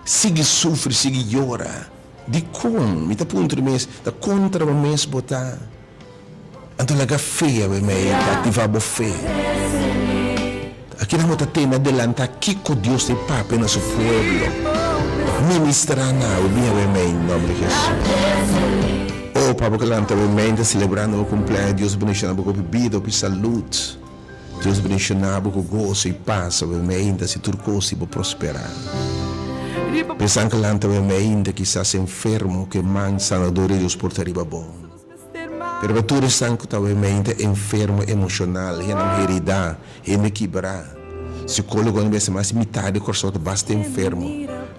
Sigui sufri, sigui yora. Dikon? Mi ta puntra mi mes, ta kontra bo mes bo ta? Anto laga fe awe mei ta aktivá bo fe. Akinan bo ta tende adelantá kiko Dios ta papia na su pueblo. Ministrá na awe, bin awe mei den nòmber di Hesus. Oh, pa bo ke lanta awe mei ta selebrando bo kumpleaños, Dios bendishoná bo ku hopi bida, hopi salud. Dios bendiciona bo cu goso y pas awe meinta si tur cos di bo prospera. Pensan cu lanta awe meinta kisas enfermo cu e man sanador di Dios por ta riba bo. Pero pa tur esnan cu ta awe meinta enfermo emocional, hendenan herida, hende kibra, psicologonan bisa mas di mitad di Corsou ta basta enfermo.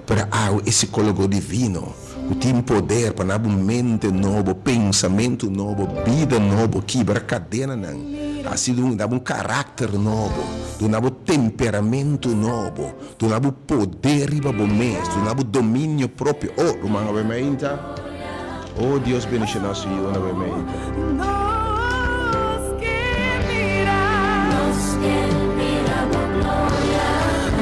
Pero awe e psicologo divino cu tin poder pa na bo mente nobo, pensamento nobo, bida nobo, kibra cadenanan, haci duna bo un caracter nobo, duna bo temperamento nobo, duna bo poder riba bo mes, duna bo dominio propio. Oh, ruman awe meinta. Oh, Dios bendiciona su yiunan awe meinta. Nos ke mira. Nos ke mira bo gloria.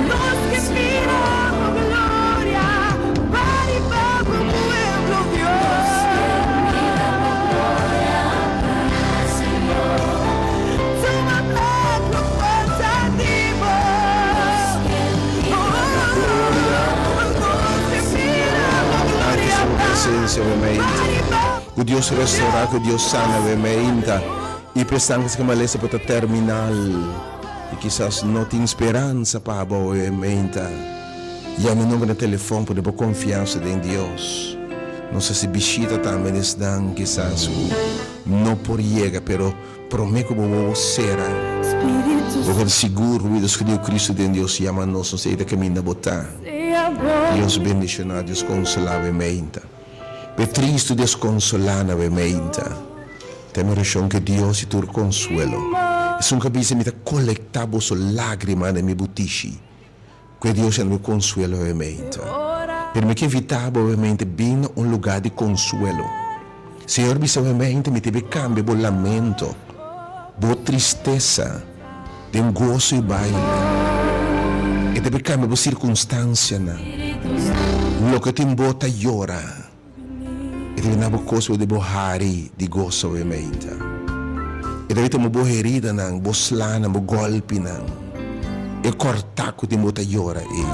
Nos ke mira bo gloria. Pariba bo pueblo Dios. Nos ke mira bo gloria, Señor. Tuma bek lo falta di bo. Nos ke mira bo gloria. Nos ke mira bo Danki gloria. su presencia awe meinta. Ku Dios restaurá, ku Dios sana awe meinta. I p'esnan ku malesa por ta terminal i kisas no tin speransa pa bo awe meinta, yama e number na telefòn pone bo konfiansa den Dios. Nos hasi bishita tambe na esnan kisas ku no por yega, pero promé ku bo wowo sera, bo por sigur ku Dios ku Cristo den Dios yama nos, nos ei ta kaminda bo ta. Dios bendishoná, Dios konsolá awe meinta. P'e tristu deskonsolá na bo meinta. Ta mi orashon ke Dios di tur konsuelo, esun ku a bisa mi ta kolektá boso lágrima den mi butishi, ku e Dios yena bo konsuelo awe meinta. Pero mi ke invitá bo awe meinta bin na un lugá di konsuelo. Señor bisa awe meinta mi debe kambia bo lamento, bo tristesa den goso i baile. E debe kambia bo sirkunstansianan. Loke tin bo ta yora, e debe na bo kos bo debe hari di goso awe meinta. E debe tuma bo heridanan, bo slanan, bo gòlpinan, e kòrtá ku tin bo ta yora ei,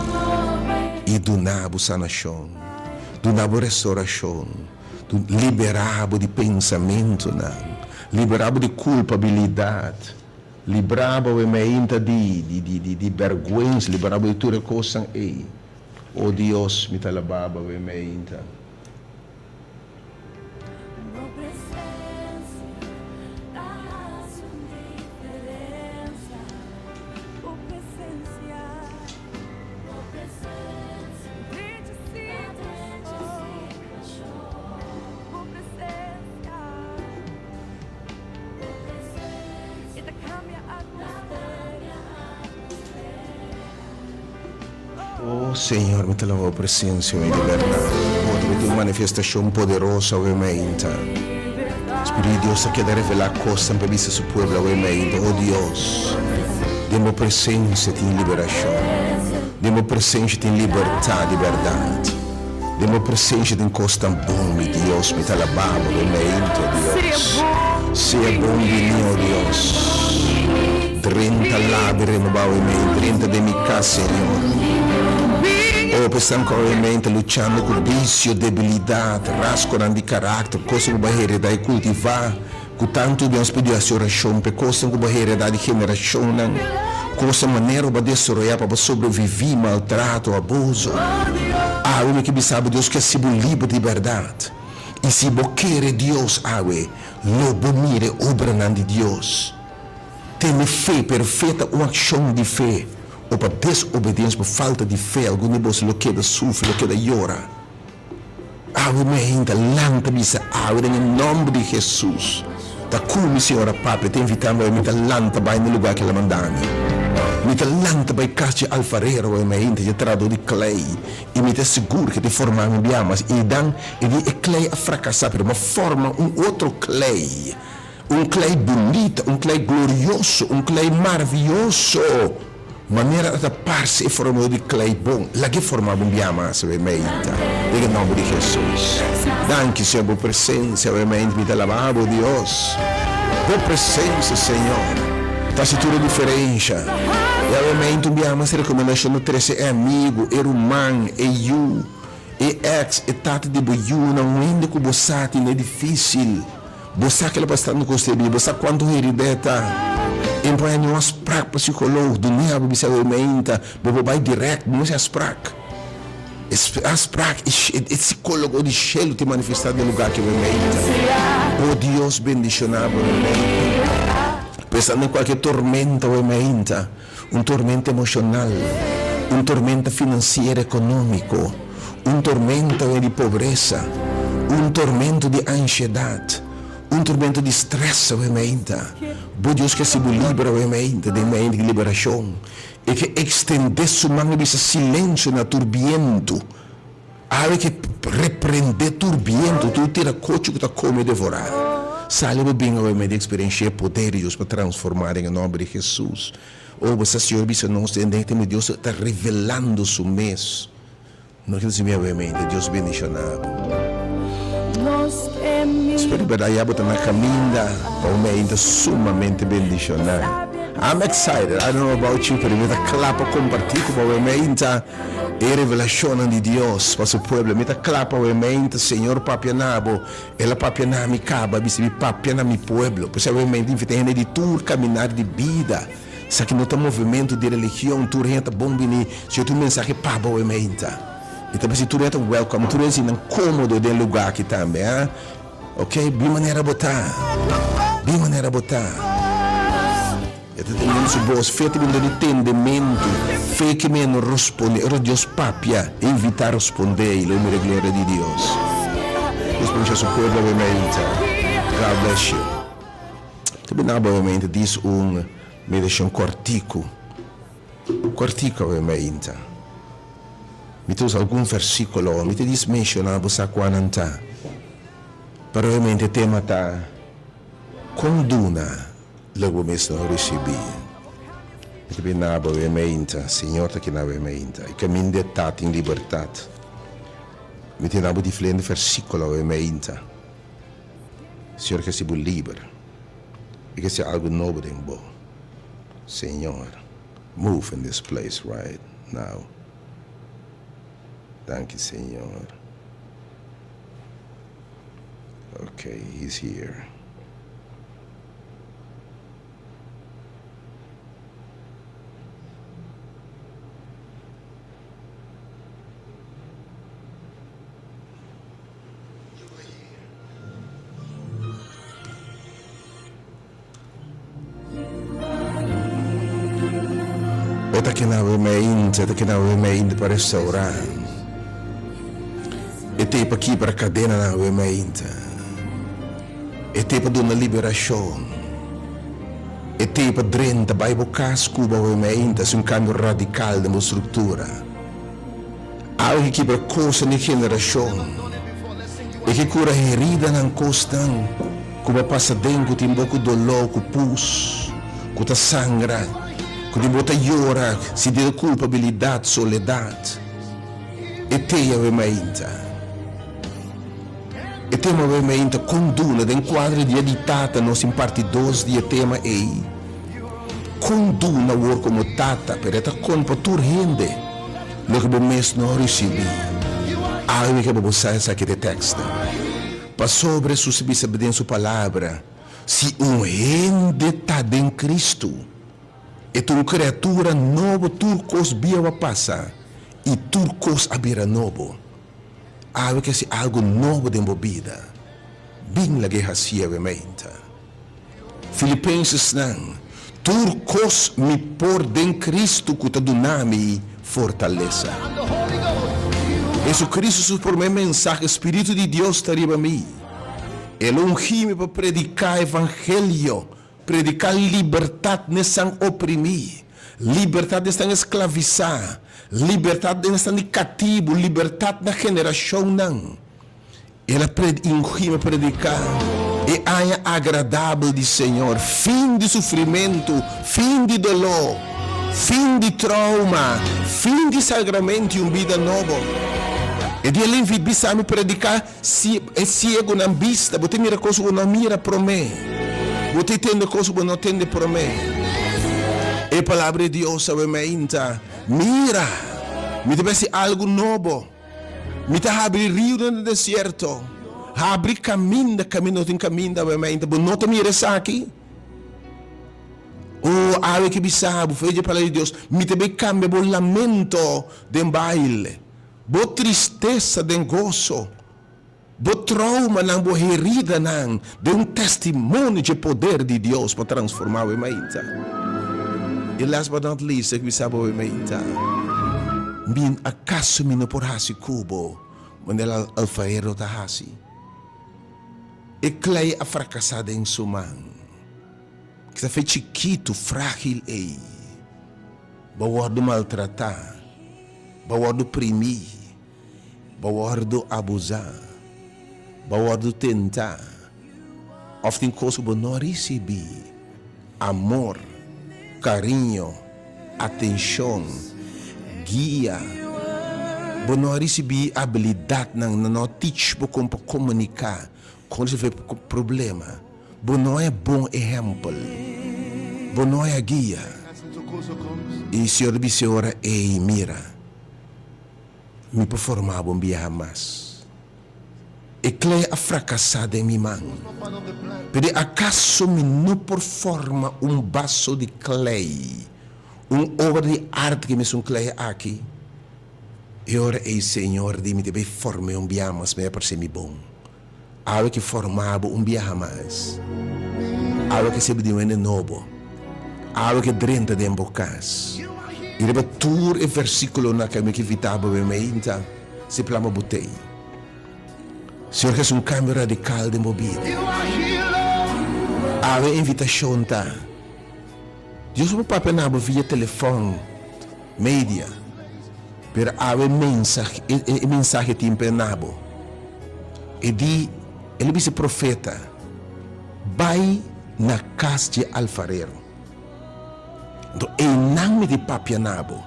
i duna bo sanashon, duna bo restorashon. Liberá bo di pensamentunan, liberá bo di kulpabilidat, librá bo e meinta di di bèrgwensa, liberá bo di tur e kosnan ei. O Dios, mi ta alabá bo e meinta. O Señor, mi ta laba bo presencia mi di berdad. Bo ta mete un manifestacion poderoso awe mainta. Spiritu di Dios ta keda revela cosnan pa bisa su pueblo awe mainta. O Dios, den bo presencia tin liberacion. Den bo presencia tin libertad di berdad. Den bo presencia tin cos tan bon, mi Dios, mi ta alaba bo den meinto, Dios. Sea bon bini, oh Dios. Drenta labi renoba awe mei, drenta den mi cas, Señor. Oh, pa esnan cu awe mei ta luchando cu vicio, debilidad, rasgonan di caracter, cosnan cu bo a hereda y cultiva, Ku tantu Dios pidió hasi orashon p'e kosnan ku bo heredá di generashonnan, kosnan manera bo a desaroyá pa bo sobreviví maltrato, abuso. Awe mi ke bisa bo Dios ke hasi bo liber di bèrdat. I si bo kere Dios awe, lo bo mira e obranan di Dios. Tene fe, pero fe ta un akshon di fe. O pa desobediensia, pa falta di fe, algun di boso lo keda sufri, lo keda yora. Awe mi hende lanta bisa awe den e nomber di Jesus ta cu mi Señor a papia ta invita mi awe mi ta lanta bay na e lugar cu el a manda mi. Mi ta lanta bay cas dje alfarero awe mi hende dje trahador di klei y mi ta sigur cu e ta forma mi bia mas y dan e di e klei a fracasa pero mi a forma un otro klei un klei bunita un klei glorioso un klei maraviyoso. Manera ta parse e formador di klei bon, laga e forma bon bia mas awe meinta, den e nomber di Jesus. Danki Señor bo presencia awe meinta, mi ta alaba bo Dios. Bo presencia Señor ta haci tur e diferencia. I awe meinta un bia mas e recomendacion ta trece e amigo, e ruman, e yu, e ex, e tata di bo yunan, un hende cu bo sa tin e dificil. Bo sa kila pa sta no kos te bia, bo sa kuantu herida e ta. E no por haña niun afsprak pa psikoloog, dun'é abo bisa awe meinta, bo por bai dirèkt, bo mester afsprak. E afsprak, e psikólogo di shelu tin manifestá den lugá aki awe meinta. O Dios bendishoná bo awe meinta. Pensando den kualke tormenta awe meinta, un tormenta emoshonal, un tormenta finansiero ekonómiko, un tormenta awe di pobresa, un tormento di anshedat, Un tormento di stress awe meinta. Bo Dios ke hasi bo liber awe meinta den meinta di liberashon. E ke ekstendé su man i bisa silensio na tur bientu. Awe ke reprendé tur bientu, tur tirakochi ku ta kome i devorá. Sali bo bin awe meinta i eksperenshia e poder di Dios pa transformá den e nòmber di Hesus. O bo sa Señor bisa nos den den tempu Dios ta revelando su mes. No ke si mi obviamente Dios bendiciona bo. Spero di berdad ya bo ta na caminda pa un meinta sumamente bendiciona. I'm excited, I don't know about you pero mi ta cla pa comparti cu bo obviamente e revelacionnan di Dios pa su pueblo. Mi ta cla pa obviamente Señor papia na bo, El a papia na mi caba, a bisa mi papia na mi pueblo. Por eso obviamente invita hende di tur caminar di bida. Esaki no ta movementu di religion, tur hende ta bon bini, si yo tin un mensahe pa bo e meinta. Mi ta bisa tur hende ta welcome, tur hende sinti nan komodo den e luga aki tambe, ha. Ok, bin manera bo ta, bin manera bo ta. E ta teniendo su bos, fe ta bini dor di tendementu, fe ke mi no rosponde, ora Dios papia, e invita rosponde i lo mira e gloria di Dios. Dios bendiciona su pueblo awe meinta. God bless you. Ta bini abo obviamente dis un meditacion cortico, cortico obviamente. Mi ta usa algun versiculo, mi ta dis menciona bo sa cua nan ta. Pero obviamente e tema ta con duna loke bo mes no ricibi. Mi ta bini abo obviamente, Señor ta kina obviamente, e caminda e ta tin libertad. Mi ta duna bo diferente versiculo obviamente. Señor ke hasi bo liber. E ke hasi algu nobo den bo. Señor, move in this place right now. Danki Señor. Okay, he's here. E ta keda awe meinta, e ta keda awe meinta pa restaurá. E t'ei pa kibra kadenanan awe meinta. E t'ei pa duna liberashon. E t'ei pa drenta bai bo kas ku bo awe meinta, hasi un kambio radikal den bo struktura. Awe ke kibra kosa di generashon, e ke kura heridanan, kosnan ku bo a pasa den ku tin bo ku doló, ku pus, ku ta sangra, ku tin bo ta yora, sintiendo kulpabilidat, soledat. E te awe mainta. E tema awe mainta kon duna den kuadro di Dia di Tata nos tin parti dos di e tema ei. Kon duna awor komo tata, pero e ta kon pa tur hende. Loke bo mes no risibí. Awe ke bo por sa esaki ta e tekstnan. Pasobra Hesus a bisa den su palabra, Si un hende ta den Kristu, e ta un kreatura nobo, tur kos bieu a pasa i tur kos a bira nobo. Awe ke hasi algu nobo den bo bida. Bin lag'é hasié awe meinta. Filipensesnan, Tur kos mi por den Kristu ku ta duna mi fortalesa. Hesukristu su promé mensahe, Spiritu di Dios ta riba mi. El a ungí mi pa prediká evangelio, prediká libertat n'esnan oprimí, libertat n'esnan esklavisá, libertat n'esnan di katibu, libertat na generashonnan. El a ungi mi prediká e aña agradabel di Señor, fin di sufrimentu, fin di doló, fin di trouma, fin di sangramentu i un bida nobo. E dia el a bisa mi prediká e siegunan bista, bo ta mira kos ku bo no mira promé, bo ta tende kos ku bo no tende promé. E Palabra di Dios awe mainta, Mira, mi ta besi algu nobo. Mi ta habri riunan den desierto, habri kaminda kaminda no tin kaminda awe mainta. Bo no ta mira esaki? Oh, awe ke bisa bo, fe dje Palabra di Dios, mi ta bay kambia bo lamento den baile, bo tristesa den goso, bo traumanan, bo heridanan den un testimonio dje poder di Dios pa transforma bo e mainta. I last but not least, e ke bisa bo e mainta, Mi akaso mi no por hasi ku bo manera alfaero ta hasi? E klei a frakasá den su man. Ki ta fe chikitu, frágil ei. Bo a wòrdu maltratá, bo a wòrdu primí, bo a wòrdu abusá, bo a wòrdu tentá, òf tin kos ku bo no a risibí, amor, kariño, atenshon, guia. Bo no a risibí abilidatnan, nan no a teach bo kon pa komuniká, kon resolvé problema. Bo no e bon ehempel. Bo no e guia. I Señor bis'é ora ei, Mira, mi por forma bo un biaha mas. E klei a frakasá den mi man. Pero akaso mi no por forma un baso di klei, un obra di arte ku e mesun klei aki? E ora ei Señor di mi ta bai form'é un biaha mas, mi a parsé mi bon. Awe ke forma bo un biaha mas. Awe ke sirbi di un hende nobo. Awe ke drenta den bo kas. I riba tur e versikulonan ku mi ke invitá bo meinta, si plama bo tei. Señor ke hasi un kambio radikal den bo bida. Awe e invitashon ta, Dios por papia na bo via telefòn, media, pero awe mensahe, e mensahe tin pa na bo. E di, el a bisa e profeta, Bai na kas dje alfarero. Anto einan mi di papia na bo.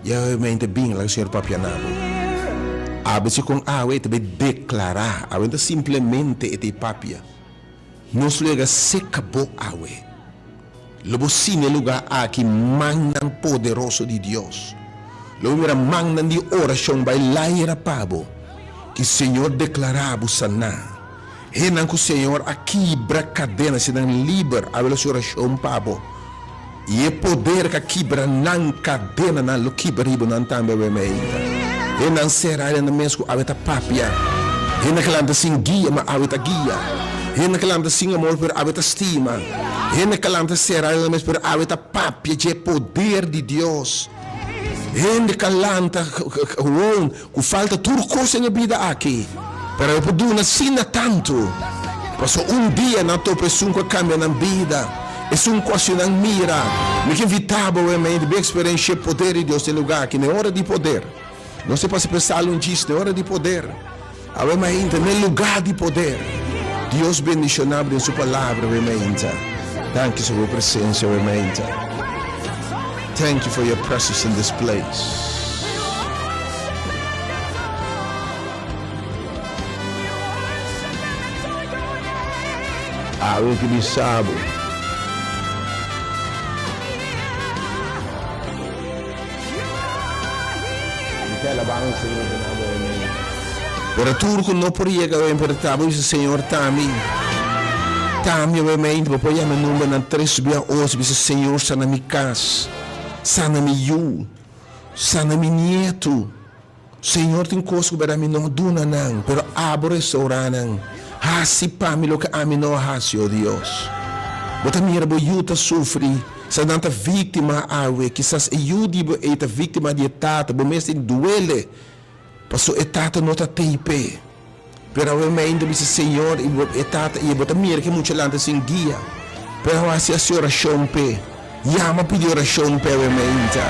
Yahweh bin, laga Señor papia na bo. Awe si kon awe e ta bai deklará, awe no ta simplemente e ta e papia. Nos lo yega seka bo awe. Lo bo sini e lugá aki mannan poderoso di Dios. Lo bo mira mannan di orashon bai laira pa bo i Señor deklará bo saná. Hennan ku Señor a kibra kadena si nan liber awe lo hasi orashon pa bo. I e poder ka kibra nan kadenanan lo kibra riba nan tambe awe meinta. E nan sera den nan mes ku awe ta papia. Hende ka lanta sin guia, ma awe ta guia. Hende ka lanta sin amor, pero awe ta stima. Hende ka lanta sera den nan mes, pero awe ta papia dje poder di Dios. Hende ka lanta gewoon ku falta tur kos den e bida aki, pero awe por duna asina tantu. Paso un dia nan topa esun ku a kambia nan bida, esun ku hasi nan mira. Mi ke invitá bo awe mente bin eksperenshia e poder di Dios den lugá aki, na e ora di poder. Nos ta pasa pa e sala un djis na e ora di poder. Awe mainta n'e lugá di poder. Dios bendishoná bo den su palabra awe mainta. Danki so bo presensia awe mainta. Thank you for your presence in this place. Awe ki bisa bo. Mi ta alabansa i mi ta bo amen. Pero tur ku no por yega awe pero ta bo bisa Señor ta mi. Ta mi awe mente bo por yama e numbernan tres bia ocho bisa Señor sana mi kas, sana mi yu, sana mi nietu. Señor tin kos ku berdad mi no duna nan pero abo restaura nan. Hasi pa mi loke ami no a hasi, o Dios. Bo ta mira bo yu ta sufri. Sa nan ta víktima awe, kisas e yu di bo ei ta víktima di e tata, bo mes tin duele paso e tata no ta tei p'e. Pero awe mei ta bisa Señor i bo e tata i bo ta mira ke mucha lanta sin guia, pero awe hasi hasi orashon p'e, yama pidi orashon p'e awe meinta.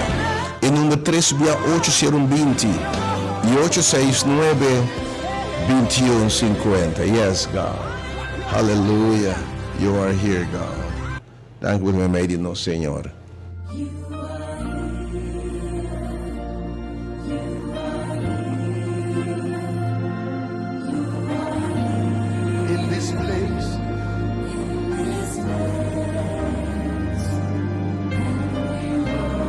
E number tres bia ocho sero un 20 i ocho seis nuebe 21 50. Yes God. Hallelujah. You are here God. Danki bo ta meimei di nos, Señor. In this place.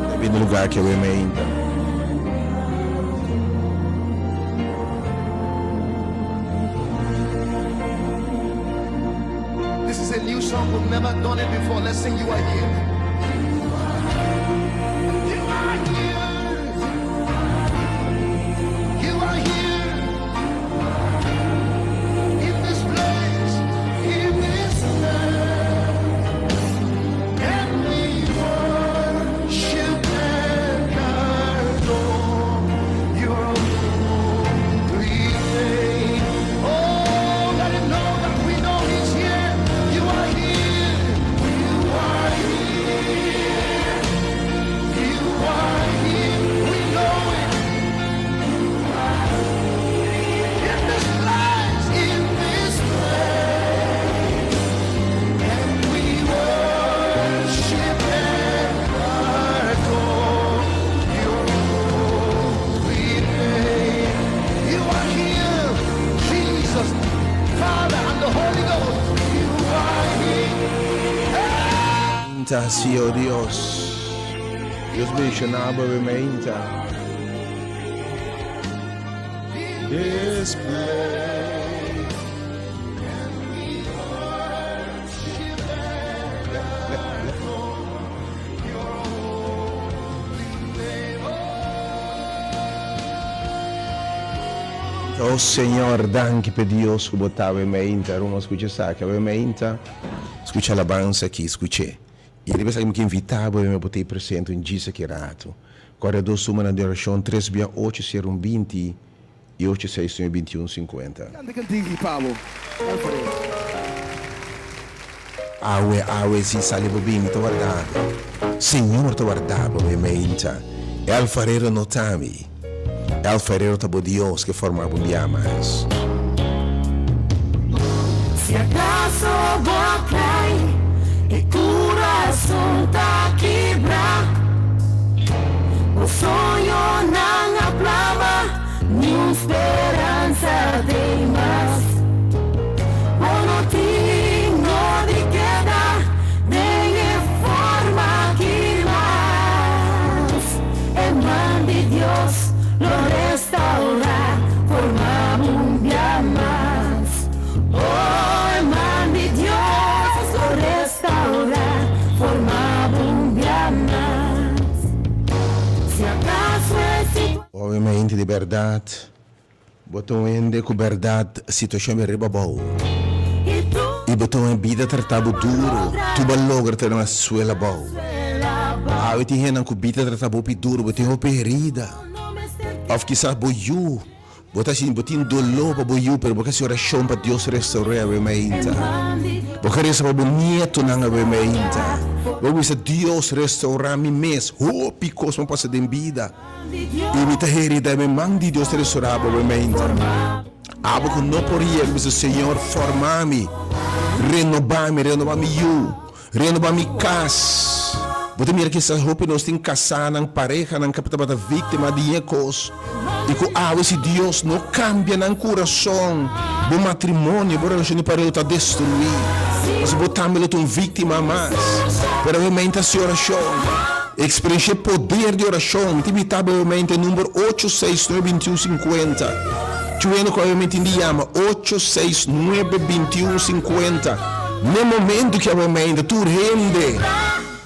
Ta bini lugar ki awe meinta. This is a new song, we've never done it before. Let's sing You Are Here. are here. You are here. In this place, in this land. And we worship and adore your holy name. Oh, let him know that we know he's here. You are here. You are here. You are here. We know it. In this place, in this place. And we worship and adore your holy name. You are here, Jesus, Father, and the Holy Ghost. You are here. Mainta, si, o Dios. Dios bendishoná bo mainta. This place. And we worship and adore your holy name. Oh Señor, danki pa Dios ku bo ta mainta. Ruman, skucha esaki, mainta. Skucha alabansa aki, skuch'é. I riba esaki mi ke invitá bo pa ta presente un djis aki ratu. Kòrda dos number di orashon, 3 bia 8 0 1 20 i 8 6 9 21 50. Kanta kantika, Pablo. Alfredo. Awe, awe, si sali bo bin, ta warda bo. Señor ta warda bo, mainta. E alfarero no t'ami. E alfarero ta bo Dios ku a forma bo bia mas. Si akaso bo kai i kurason ta kibra, bo soñonan a plama, ni speransa tin mas. Bo no tin di keda den e forma aki mas. E man di Dios lo restourá, forma un dia mas. Oh, e man di Dios lo restourá, forma un dia mas. Si akaso e Obviamente, di berdat, bo ta un hende ku berdat situashon ta riba abou. I tu I bo ta un bida trata bo duru, tur bo a logra ta na suela abou. Awe tin hende ku bida trata bo duru, bo tin hopi herida. Òf kisas bo yu, bo ta sinti, bo tin doló pa bo yu, pero bo ke hasi orashon pa Dios restour'é awe mainta. Bo ke resa pa bo nietonan awe mainta. Bo bisa Dios restourá mi mes, hopi kos a pasa den bida. I mi ta herida, e man di Dios restourá bo awe mainta. Abo ku no por yega, bisa Señor, forma mi, renobá mi, renobá mi yu, renobá mi kas. Bo ta mira kisas hopi nos tin kasánan, parehanan ku tabata víktima di e kos. I ku awe si Dios no kambia nan kurason, bo matrimonio, bo relashon di pareha ta destruí. Pasobra bo tambe lo ta un víktima mas. Pero awe mainta hasi orashon. Eksperenshá e poder di orashon. Mi ta invitá bo awe mainta e number 8 6 9 21 50. Chuendo ku awe mainta tin di yama 8 6 9 21 50. Na momento ku awe mainta tur hende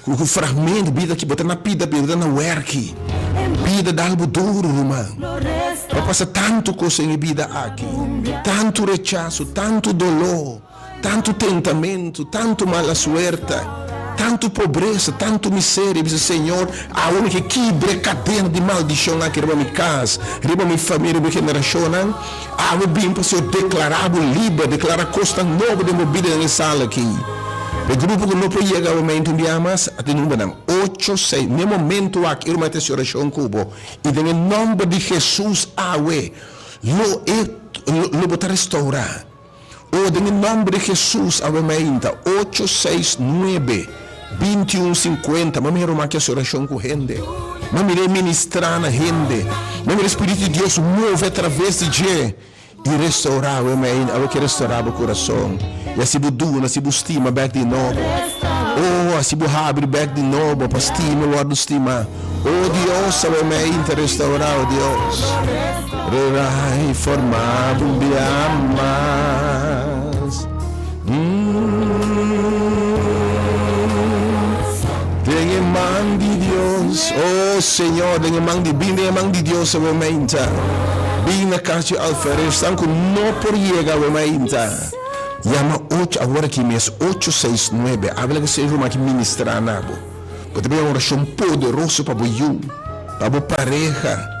ku fragmento bida ki bo ta na pida pida, bo ta na wèrki. Bida dal bo duru, ruman. Bo a pasa tantu kos den e bida aki. Tantu rechaso, tantu doló, tantu tentamentu, tantu mala suerte, tantu pobresa, tantu miseria. Bisa Señor, awe mi ke kibra e kadena di maldishon aki riba mi kas, riba mi famia, riba mi generashonnan. Awe bin pa Señor deklará bo liber, deklará kosnan nobo den bo bida den e sala aki. E grupo ku no por yega awe mainta un bia mas, a tin numbernan ocho seis. Na e momento aki e ruman ta hasi orashon ku bo i den e nòmber di Hesus awe lo e lo bo ta restourá. O den e nòmber di Hesus awe mainta ocho seis nuebe 21 50. M'a mira ruman ki hasi orashon ku hende. M'a mira e ministrá na hende. M'a mira e Spiritu di Dios move atraves di dje i restourá awe mainta. Awe ke restourá bo kurason i hasi bo duna, hasi bo stima bèk di nobo. O hasi bo habri bèk di nobo pa stima i wòrdu stimá. O Dios, awe mainta restourá, o Dios. Rerai forma bo un bia mas. Den e man di Dios. Dios. Oh Señor, den e man di bin den e man di Dios awe mainta. Bin na kas di alferes, esnan ku no por yega awe mainta. Yama ocho, awor aki mes, ocho seis nuebe. Abla ku e ruman aki ministrá na bo. Bo ta bira un orashon poderoso pa bo yu, pa bo pareha.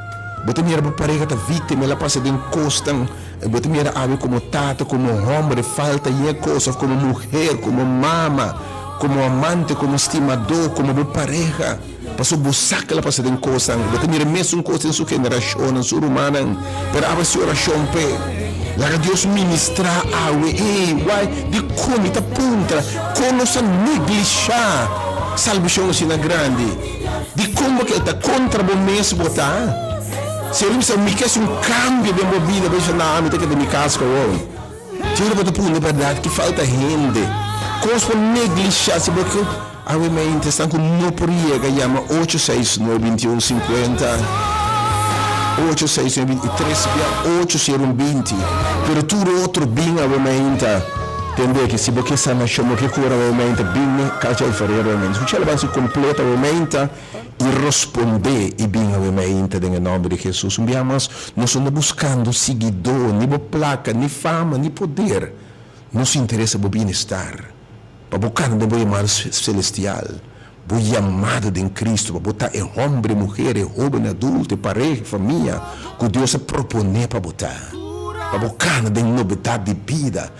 Bo ta mira bo pareha ta víktima, el a pasa den kosnan. Bo ta mira awe komo tata, komo hòmber e falta yen e kos, òf komo muher, komo mama, komo amante, komo stimadó, komo bo pareha. Pasobra bo sa ke la pasa den kosnan. Bo ta mira e mesun kos den su generashonnan, su rumannan. Pero awe hasi orashon p'e. Laga Dios ministrá awe. Ey, wai, dikon mi ta puntra kon nos a neglishá salbashon asina grandi? Dikon bo ke ta kontra bo mes bo ta? Si bo bisa mi ke hasi un kambio den bo bida, bo bisa, Nah, mi ta keda mi kas ku awor. Siempre bo ta puntra bèrdat ki falta hende. Kon nos por neglishá si bo ke awe mente esnan ku no por yega yama ocho seis nuebe binti un sinkuenta, ocho seis nuebe binti tres bia ocho sero un binti. Pero tur otro bin awe mainta. Tende ki si bo ke sanashon, bo ke kura awe mainta, bin na Calle Alfarero awe mainta. Skucha alabansa kompleto awe mainta. I rospondé i bin awe mainta den e nòmber di Hesus. Un bia mas, nos no ta buskando siguidó, ni bo plaka, ni fama, ni poder. Nos interesa bo bienestar, pa bo kana den bo yamada selestial, bo yamada den Cristo, pa bo ta e hòmber, e muher, e hóben, e adulto, e pareha, e famia ku Dios a proponé pa bo ta, pa bo kana den nobedat di bida,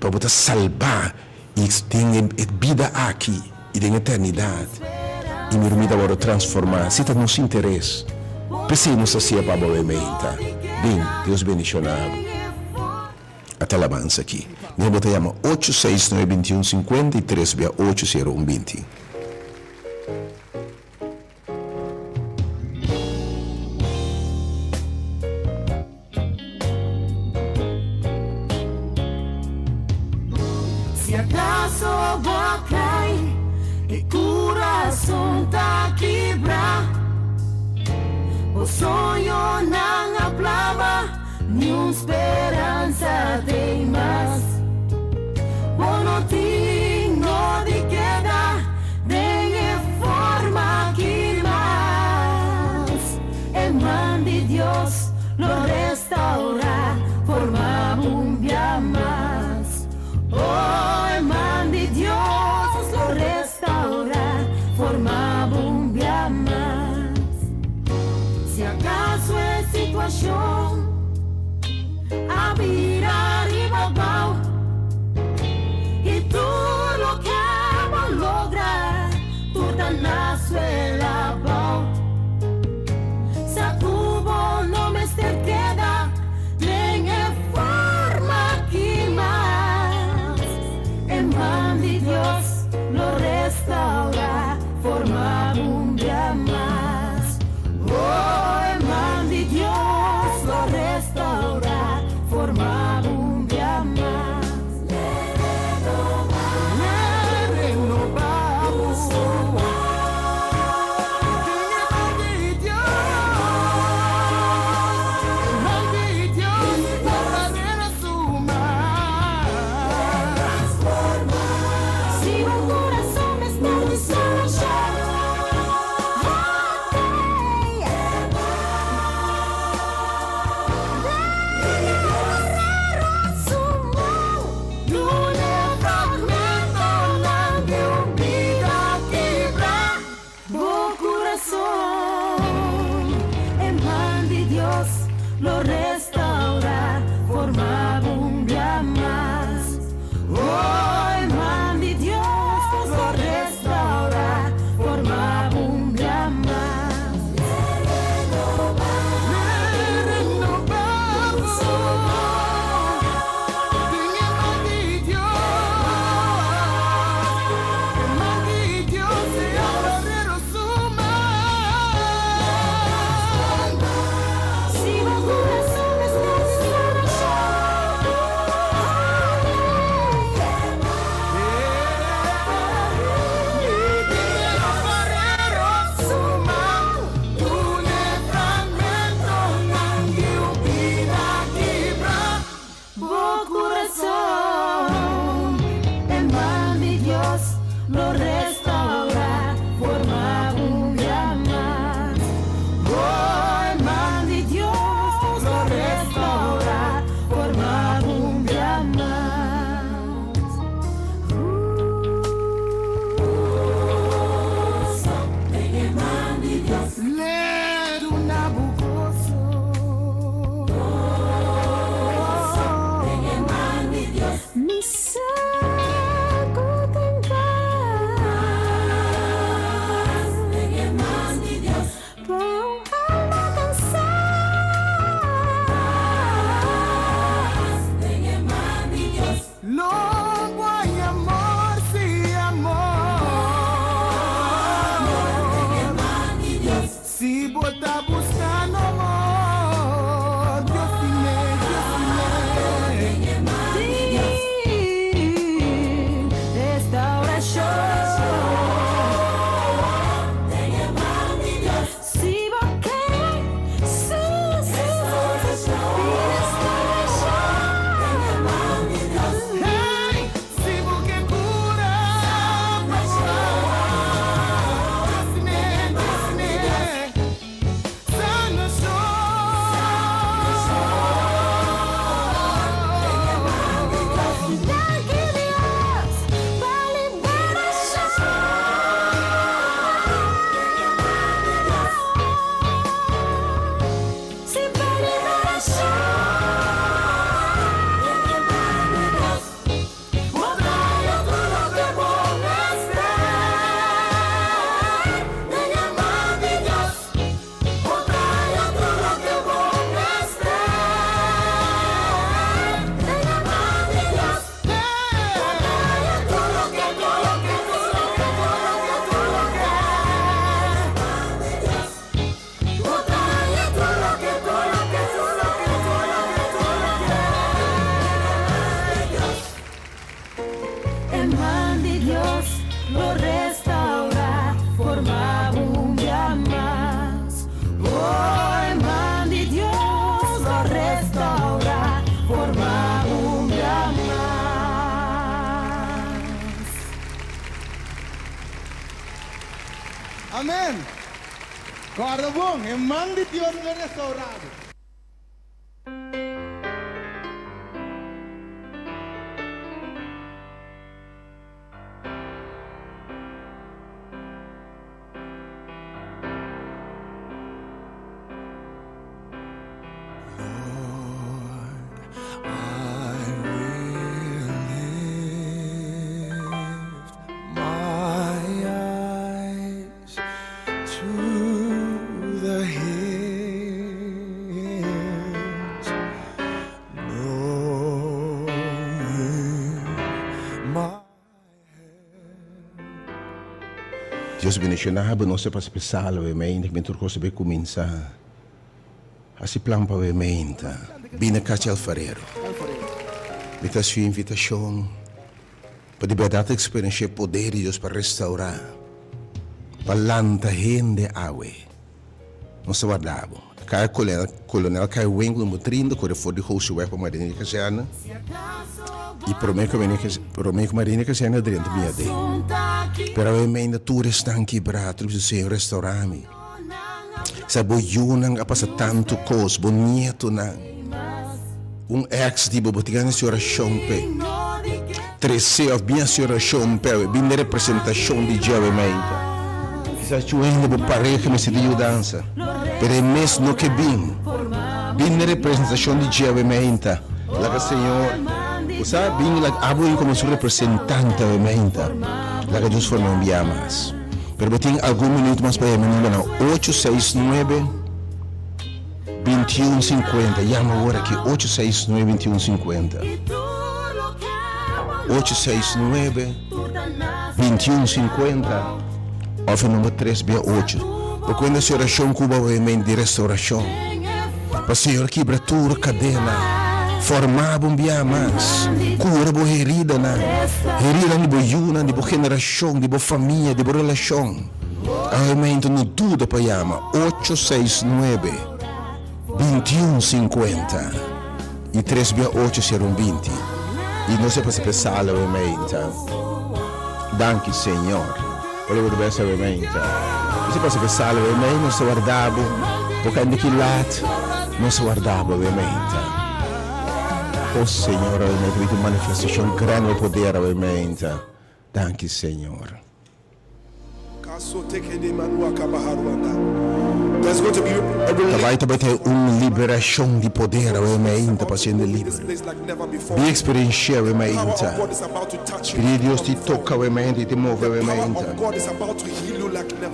pa bo ta salbá I den e bida aki i den eternidat, i mi rumita wòrdu transformá, si ta nos interes. P'esei nos ta hasié pa bo awe meinta. Bin, Dios bendishoná bo. Ata alabansa aki. Mi bo ta yama ocho seis nuebe bintiun sinkuenta i tres bia ocho sero un binti. Si acaso bo a cai e curason ta kibra, bo soñonan a plama, niun speransa t'ei mas. Bo no tin no di keda den e forma aki mas. E man di Dios lo restaurá forma bo un bia mas. Oh, e man di Dios lo restaurá forma bo un bia mas. Si acaso e situacion a bira riba bou i tur loke bo logra tur ta na suela bou. Sa ku bo no mester keda den e forma aki mas. E man di Dios lo restaurá forma bo un bia mas. Oh, e man di Dios lo restaurá forma bo un bia mas. Bo kurason, e man di Dios lo restaurá, forma bo un bia mas. Oh, e man di Dios lo restaurá, forma bo un bia mas. Bo kurason, e man di Dios lo restaurá, forma un bia mas. Amen. Kòrda bon, e man di Dios lo restaurá bo. Dios bendiciona bo nos ta pasa pe sala we meinta kimen tur cos ta bay cuminsa haci plan pa we meinta bini cachi alfarero mi ta haci un invitacion pa di berdad experiencia e poder di Dios pa restaura pa lanta hende awe nos ta warda bo Kaya Kolonel Kolonel Kai Winkel number 30 kore for di Hoseweg pa Marina di Kazerne i prome ku Marina prome ku Marina di Kazerne drenta bini aden. Pero awe meinda tur esnan kibrá tur bisa Señor restaurá mi. Sa bo yunan a pasa tantu kos, bo nietonan, un ex di bo, bo tin gana hasi orashon p'e. Trese òf bin hasi orashon p'e awe, bin den representashon di dje awe meinta. Kisas cu hende bo pareha mester di yudansa, pero e mes no ke bin. Bin den representashon di dje awe meinta. Laga Señor, bo sa, bin laga abo yin komo su representante awe meinta. Laga Dios forma un bia mas. Pero bo tin algun minuut mas pa yama e numbernan ocho seis nuebe, bintiun sinkuenta. Yama awor aki, ocho seis nuebe, bintiun sinkuenta. Ocho seis nuebe, bintiun sinkuenta òf e number tres bia ocho. Bo kuenta si orashon ku bo a wei mente di restaurashon. Pa Señor kibra tur kadena, forma bo un bia mas, kura bo heridanan, heridanan di bo yunan, di bo generashon, di bo famia, di bo relashon. Awe mente no duda pa yama ocho seis nuebe, bintiun sinkuenta i tres bia ocho sero un binti. I nos a pasa p'e sala awe mente. Danki Señor. Ora bo ta bai sabe meinta. Nos a pasa pe sala awe mei, nos ta warda bo. Bo kai di ki lat, nos ta warda bo awe meinta. O Señor, awe meinta bin tin manifestacion grandi bo poder awe meinta. Danki Señor. Ta bai ta bai ta un liberacion di poder awe meinta pa hende liber. Bin experiencia awe meinta. Pidi Dios di toca awe meinta y di move awe meinta.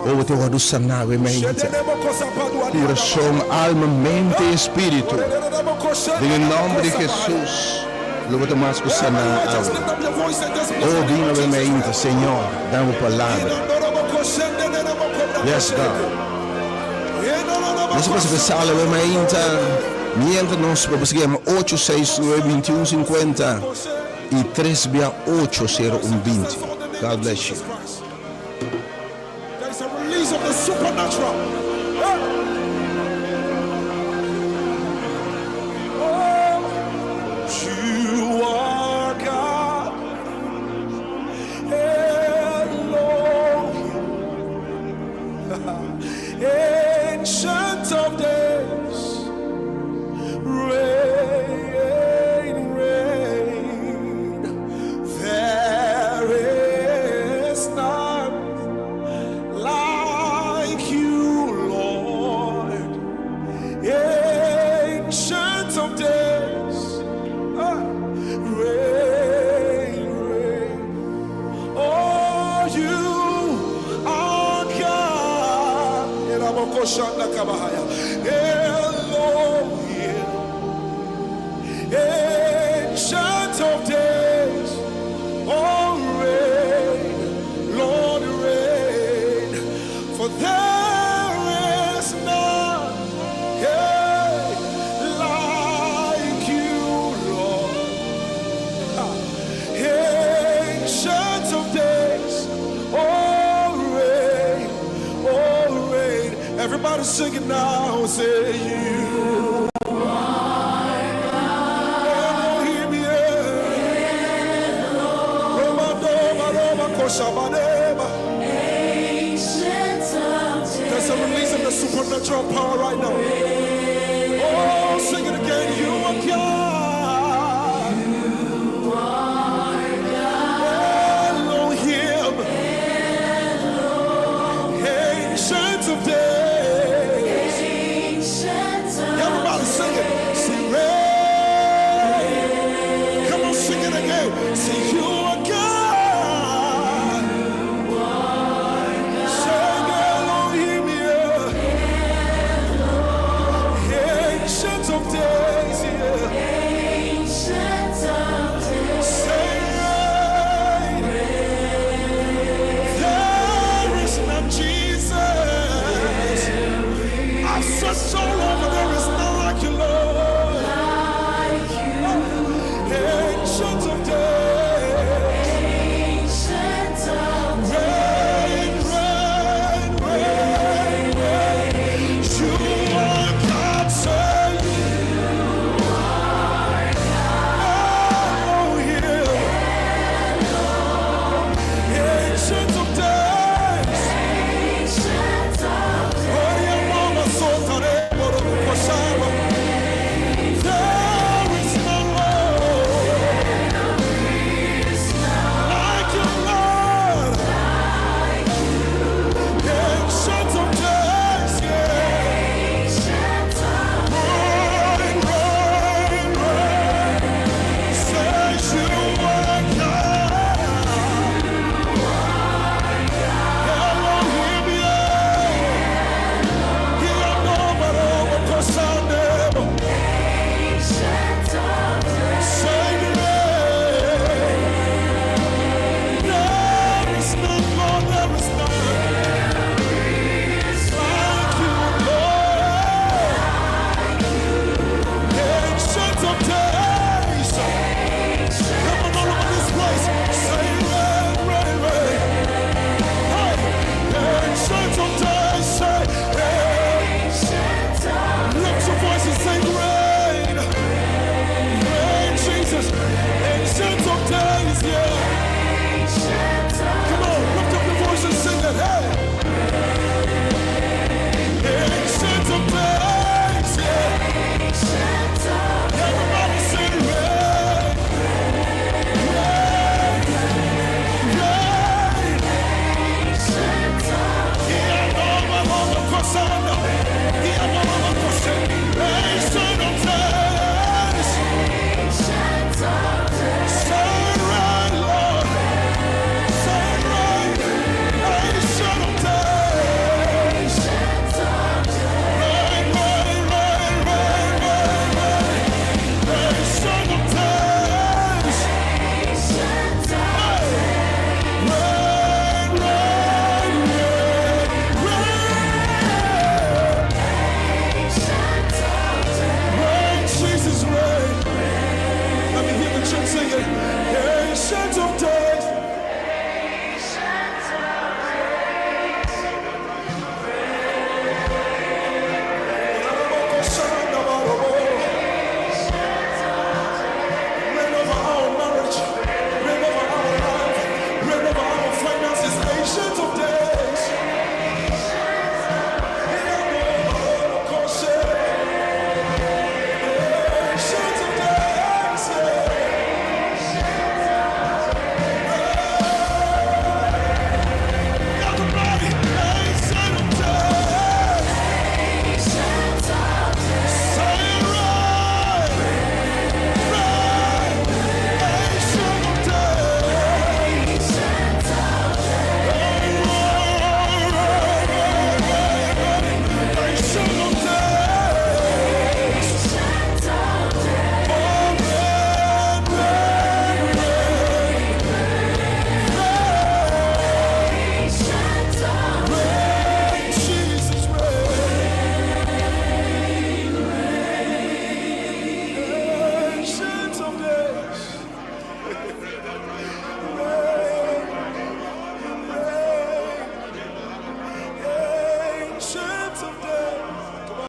O bo ta wordo sana awe meinta. Curason, alma, mente y espiritu. Den e nomber di Jesus lo bo ta mas cu sana awe. O bin awe meinta Señor, dam bo palabra. Yes God. Nos a pasa pe sala awe mainta, mientras nos bo por sigui yama ocho seis nuebe bintiun sinkuenta i tres bia ocho sero un binti. God bless you. Ancient of days, reign, reign. There is none like you, Lord. Ancient of days, ah, reign, reign. Oh, you are God. Elohim, Ancient of days, oh, reign, Lord, reign. For there is none hey, like you, Lord. Ancient of days, oh reign, oh reign. Everybody sing it now, say you. Elohim, yeah. Roma, Doma, Roma, Koshabaneba. supernatural power right now.